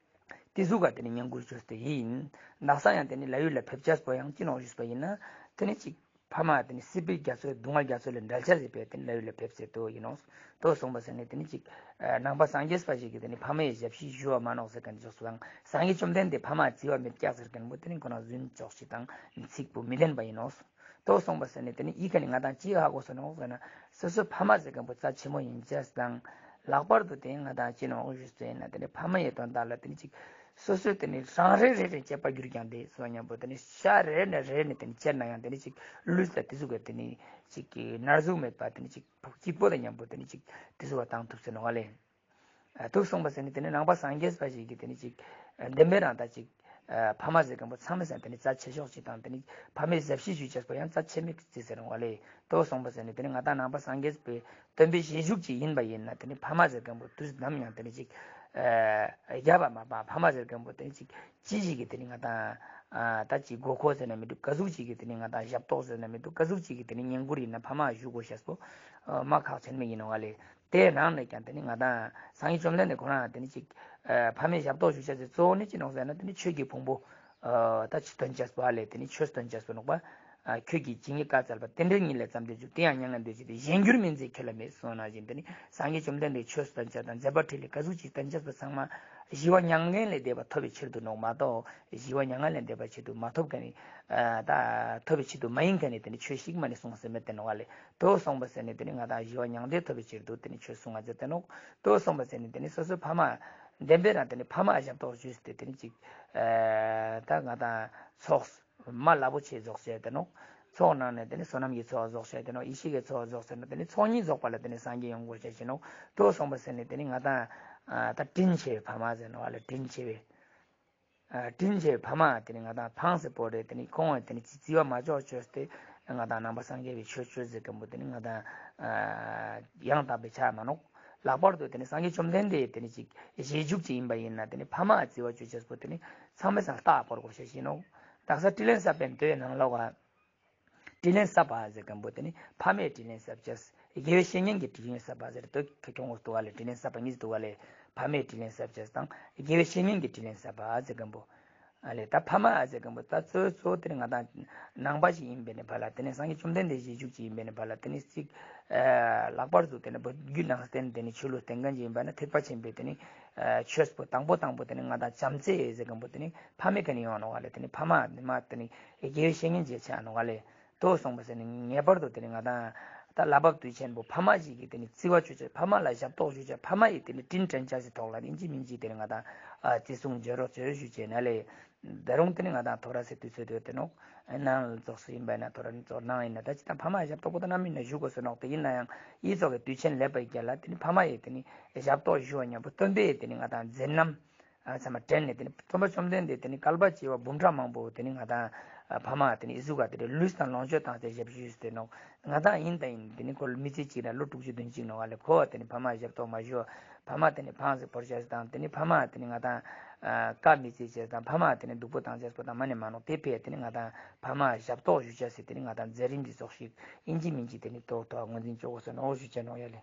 དེ་ཟུག་ག་དེ་ནི་བསྙེན་བཀུར་བཅོས་ཏེ་ཡིན། དག་ས་ཡང་དེ་ནི་ལ་ཡུལ་ལ་ཕེབས་ཅེས་པོ་ཡང་ཅི་ནོག་ཞུས་པ་ཡིན་ན་དེ་ནི་ཅིག་ཕ་མ་དེ་ནི་སྲིད་པའི་རྒྱ་མཚོའི་སྡུག་བསྔལ་རྒྱ་མཚོ་ལས་འབྲལ་ཆ་ཟེར་བའི་དེ་ནི་ལ་ཡུལ་ལ་ཕེབས་ཟེར་དོ་ཡིན་ནོ། དོ་སོང་པ་ཟེར་ནི་དེ་ནི་ཅིག་ནང་པ་སངས་རྒྱས་པ་ཞིག་གིས་དེ་ནི་ཕ་མའི་ཞབས་ཕྱི་ཞུ་བ་མ་ནོག་ཟེར་མཁན་ཅོག་སུ་དང་སངས་རྒྱས་བཅོམ་ལྡན་འདས་ཕ་མ་བརྩི་བ་མེད་ཀྱག་ཟེར་མཁན་པོ་དེ་ནི་ཁོ་ན་རྫུན་ཅོག་ཞིག་དང་ཚིག་པོ་མི་བདེན་པ་ཡིན་ནོ། དོ་སོང་པ་ཟེར་ནི་དེ་ནི་ཡི་གེ་ནི་ང་དང་ཅི་ཧ་གོ་སོ་ནོག་ཟེར་ན་སོ་སོའི་ཕ་མ་ཟེར་མཁན་པོ་རྩ་ཆེན་མོ་ཡིན་ཅེས་དང་། ལྷག་པར་དུ་དེ་ང་དང་ཅི་ནོག་ཞུས་ཟེར་ན་དེ་ནི་ཕ་མ་ཡི་དོན་དག་ལ་དེ་ནི་ཅིག་སོ་སོའི་དེ་ནི་རང་རེ་རེ་རེ་བཅད་པ་གྱུར་ཀྱང་དེ་སོ་མཉམ་པོ་དེ་ནི་ཤ་རེ་ནས་རེ་ནས་དེ་ནི་བཅད་ན་ཡང་དེ་ནི་ཅིག་ལུས་ལ་དེ་ཟུག་གི་དེ་ནི་ཅིག་གི་ན་ཟུག་མེད་པ་དེ་ནི་ཅིག་སྐྱིད་པོ་དང་མཉམ་པོ་དེ་ནི་ཅིག་དེ་ཟུག་བ་བཏང་ཐུབ་ཟེར་ནོག་ལེ། ཐུགས་སོང་པ་ཟེར་ནི་དེ་ནི་ནང་པ་སངས་རྒྱས་པ་ཞིག་གིས་དེ་ནི་ཅིག་བདེན་པའི་རང་ད་ཅིག་ཕ་མ་ཟེར་མཁན་པོ་ཚང་མའི་སང་དེ་ནི་རྩ་ཆེ་ཤོས་ཅིག་དང་དེ་ནི་ཕ་མའི་ཞབས་ཕྱི་ཞུ་ཅེས་པོ་ཡང་རྩ་ཆེ་མིག་ཅིག་ཟེར་འོང་བ་ལེ། དོ་སོང་པ་ཟེར་ནི་དེ་ནི་ང་དང་ནང་པ་སངས་རྒྱས་པའི་སྟོན་པའི་རྗེས་འཇུག་ཅིག་ཡིན་པ་ཡིན་ན་དེ་ནི་ཕ་མ་ཟེར་མཁན་པོ་དུས་ནམ་ཡང་དེ་ནི་ཅིག་རྒྱབ་པ་མ་པ་ཕ་མ་ཟེར་མཁན་པོ་དེ་ནི་ཅིག་ཅི་ཞིག་གིས་དེ་ནི་ང་དང་ད་ཅིག་དགོས་མཁོ་ཟེར་ན་མི་འདུག་ག་ཟུག་ཅིག་གིས་དེ་ནི་ང་དང་ཞབས་ཏོག་ཟེར་ན་མི་འདུག་ག་ཟུག་ཅིག་གིས་དེ་ནི་བསྙེན་བཀུར་ཡིན་ན་ཕ་མ་ཞུ་དགོས་ཤེས་པོ་མ་ཁག་ཆེན་མོ་ཡིན་འོང་བ་ལེ། དེའི་ནང་ནས་ཀྱང་དེ་ནི་ང་དང་སངས་རྒྱས་བཅོམ་ལྡན་འདས་ཁོ་རང་དེ་ནི་ཅིག་ཕ་མའི་ཞབས་ཏོག་ཞུ་བྱ་ཟེར་གཙོ་བོ་ནི་ཅི་ནོག་ཟེར་ན་དེ་ནི་ཆོས་ཀྱི་ཕུང་པོ་ད་ཅི་སྟོན་བྱས་པ་ལས་དེ་ནི་ཆོས་སྟོན་བྱས་པ་ནོག་པ། ཁྱོད་ཀྱིས་ཇི་སྙེད་བཀའ་སྩལ་པ་དེ་འདྲའི་ཉིད་ལས་བརྩམས་ཏེ་བཞུགས། དེ་ཡང་མྱ་ངན་འདས་ཕྱིར་ཏེ་གཞན་འགྱུར་མིན་མཛད་ཁྱོད་ལ་མེད་གསུངས་ནང་བཞིན་དེ་ནི་སངས་རྒྱས་བཅོམ་ལྡན་འདས་ཆོས་སྟོན་བྱ་དང་མཛད་པ་འཕྲིན་ལས་ག་ཟུག་ཅིག་སྟོན་བྱས་པ་ཚང་མ་ཞི་བ་མྱ་ངན་ལས་འདས་པ་ཐོབ་པའི་ཕྱིར་དུ་ནོག་མ་གཏོགས་ཞི་བ་མྱ་ངན་ལས་འདས་པ་ཆེད་དུ་མ་ཐོབ་མཁན་ནི་ད་ཐོབ་པའི་ཆེད་དུ་མ་ཡིན་མཁན་ནི་དེ་ནི་ཆོས་ཤིག་མ་ནི་གསུངས་ཟེར་མེད་དེ་ནོག་བ་ལེ། དོ་གསུངས་པ་ཟེར་ནི་དེ་ནི་ང་དང་ཞི་བ་མྱང་འདས་ཐོབ་པའི་ཕྱིར་དུ་དེ་ནི་ཆོས་གསུང་ང་མཛད་དེ་ནོག་དོ་གསུངས་པ་ཟེར་ནི་དེ་ནི་སོ་སོའི་ཕ་མ་བདེན་པའི་རང་དེ་ནི་ཕ་མ་ཞབས་ཏོག་ཞུས་ཏེ་དེ་ནི་ཅིག་ད་ང་དང་ཚོགས་མ་རླབས་པོ་ཆེ་རྫོགས་བྱས་དེ་ནོག་ཚོགས་ནང་ནས་དེ་ནི་བསོད་ནམས་ཀྱི་ཚོགས་རྫོགས་བྱས་དེ་ནོག་ཡེ་ཤེས་ཀྱི་ཚོགས་རྫོགས་ཟེར་ན་དེ་ནི་ཚོགས་གཉིས་རྫོགས་པ་ལ་དེ་ནི་སངས་རྒྱས་ཡོང་དགོས་བྱས་ཤིག་ནོག་དོ་གསུངས་པ་ཟེར་ནི་དེ་ནི་ང་དང་ད་དྲིན་ཆེ་བའི་ཕ་མ་ཟེར་ནོག་བ་ལེ། དྲིན་ཆེ་བའི། དྲིན་ཆེ་བའི་ཕ་མ་དེ་ནི་ང་དང་ཕངས་སེ་པོ་རེད། དེ་ནི་ཁོང་བ་དེ་ནི་ཅི་བརྩི་བ་མ་ཆོག་ཆོས་ཏེ་ང་དང་ནང་པ་སངས་རྒྱས་པའི་ཆོས་ཆོས་ཟེར་མཁན་པོ་དེ་ནི་ང་དང་ཡང་དག་པའི་ཆ་མ་ནོག་ལྷག་པར་དུ་དེ་ནི་སངས་རྒྱས་བཅོམ་ལྡན་འདས་དེ་ནི་ཅིག་རྗེས་འཇུག་ཅིག་ཡིན་པ་ཡིན་ན་དེ་ནི་ཕ་མ་བརྩི་བ་ཆོས་ཆོས་པོ་དེ་ནི་ཚང་མའི་སང་ལྟ་བ་སྐོར་དགོས་ཤེས་ཤིག་ནོག་དག་ས་དྲིན་ལན་གསབ་པའི་མདོའི་ནང་ལོགས་ཀ་དྲིན་ལན་བསབ་པ་ཟེར་མཁན་པོ་དེ་ནི་ཕ་མས་དྲིན་ལན་བསབ་བྱས། དགེ་བའི་བཤེས་གཉེན་གྱིས་དྲིན་ལན་བསབ་པ་ཟེར་དུས་ཁྱོད་ངོ་ཐུག་པ་ལས་དྲིན་ལན་བསབ་པ་གཉིས་ཐུག་པ་ལས་ཕ་མས་དྲིན་ལན་བསབ་བྱས་དང་དགེ་བའི་བཤེས་གཉེན་གྱིས་དྲིན་ལན་བསབ་པ་ཟེར་མཁན་པོ། ཨ་ལས་ད་ཕ་མ་ཨ་ཟེར་མཁན་པོ་ད་གཙོ་བོ་གཙོ་བོ་དེ་ནི་ང་དང་ནང་པ་ཞིག་ཡིན་པའི་ནི་བར་ལ་དེ་ནི་སངས་རྒྱས་བཅོམ་ལྡན་འདས་རྗེས་འཇུག་ཅིག་ཡིན་པའི་ནི་བར་ལ་དེ་ནི་གཅིག་ལྷག་པར་དུ་དེ་ནི་བོད་བརྒྱུད་ནང་བསྟན་དེ་ནི་ཆོས་ལུགས་བསྟེན་མཁན་ཅིག་ཡིན་པ་ན་ཐེག་པ་ཆེན་པོའི་དེ་ནི་ཆོས་པོ་དང་པོ་དང་པོ་དེ་ནི་ང་དང་བྱམས་བརྩེ་ཟེར་མཁན་པོ་དེ་ནི་ཕ་མའི་ཀ་ནས་ཡོང་ནོ་ག་ལས་དེ་ནི་ཕ་མ་ནི་མ་དེ་ནི་དགེ་བའི་བཤེས་གཉེན་བྱས་ཆ་ནོ་ག་ལས། དོ་གསུངས་པ་ཟེར་ནས་ངེས་པར་དུ་དེ་ནི་ང་དང་ད་བསླབ་པ་དུས་ཆེན་པོ་ཕ་མ་ཞིག་གིས་དེ་ནི་བརྩི་བ་ཞུ་བྱ་ཕ་མ་ལ་ཞབས་ཏོག་ཞུ་བྱ་ཕ་མ་ཡིས་དེ་ནི་དྲིན་དྲན་བྱ་ཞིག་ཐོག་ལ་ཡིན་གཅིག་མིན་གཅིག་དེ་ནི་ང་དང་བརྩི་སྲུང་བྱེད་རོགས་བྱེད་ཞུ་བྱས་ན་ལས། ད་རུང་དེ་ནི་ང་དང་ཐོ་ར་སེ་དུས་ཚོད་དུ་དེ་ནོག་ནང་ལ་ཙོགས་སུ་ཡིན་པ་ན་ཐོ་ར་ནི་ཙོགས་ནང་ཡིན་ན་ད་ཅི་ད་ཕ་མ་ཞབས་ཏོག་པོ་ད་ནམ་ཡིན་ན་ཞུ་དགོས་སུ་ནོག་དེ་ཡིན་ན་ཡང་ཡིད་ཙོགས་ཀྱི་དུས་ཆེན་ལེབ་པའི་རྒྱ་ལ་དེ་ནི་ཕ་མ་ཡིས་དེ་ནི་ཞབས་ཏོག་ཞུ་བ་མཉམ་པོ་སྟོན་པས་དེ་ནི་ང་དང་མཛད་རྣམ། ཨ་ཚང་མ་དྲན་ནས་དེ་ནི་སྟོན་པ་བཅོམ་ལྡན་འདས་དེ་ནི་བསྐལ་པ་བྱེ་བ་འབུམ་ཕྲག་མང་པོ་དེ་ནི་ང་དང་ཕ་མ་དེ་ནི་ཨི་ཟུག་ག་དེ་རེ་ལུས་དང་ལོངས་སྤྱོད་བཏང་སྟེ་ཞབས་ཞུས་ཏེ་ནོག་ང་དང་ཡིན་དང་ཡིན་དེ་ནི་ཁོ་མི་ཚེ་གཅིག་ན་ལོ་དྲུག་ཅུ་བདུན་ཅུ་ནོག་ཨ་ལས་ཁོ་བ་དེ་ནི་ཕ་མ་ཞབས་ཏོག་མ་ཞུ་བ་ཕ་མ་དེ་ནི་ཕངས་སེ་བོར་བྱས་དང་དེ་ནི་ཕ་མ་དེ་ནི་ང་དང་བཀའ་མི་བརྩི་བྱས་དང་ཕ་མ་དེ་ནི་སྡུག་པོ་བཏང་བྱས་པོ་དང་མ་ནི་མ་ནོག་དེ་ཕེ་དེ་ནི་ང་དང་ཕ་མ་ཞབས་ཏོག་ཞུ་བྱས་སེ་དེ་ནི་ང་དང་མཛད་རིམ་འདི་ཙོགས་ཤིག་ཡིན་གཅིག་མིན་གཅིག་དེ་ནི་ཐོག་ཐོག་ངོས་འཛིན་ཆོག་གོ་སོ་ནོག་ཞུ་བྱས་ནོག་ཡ་ལས།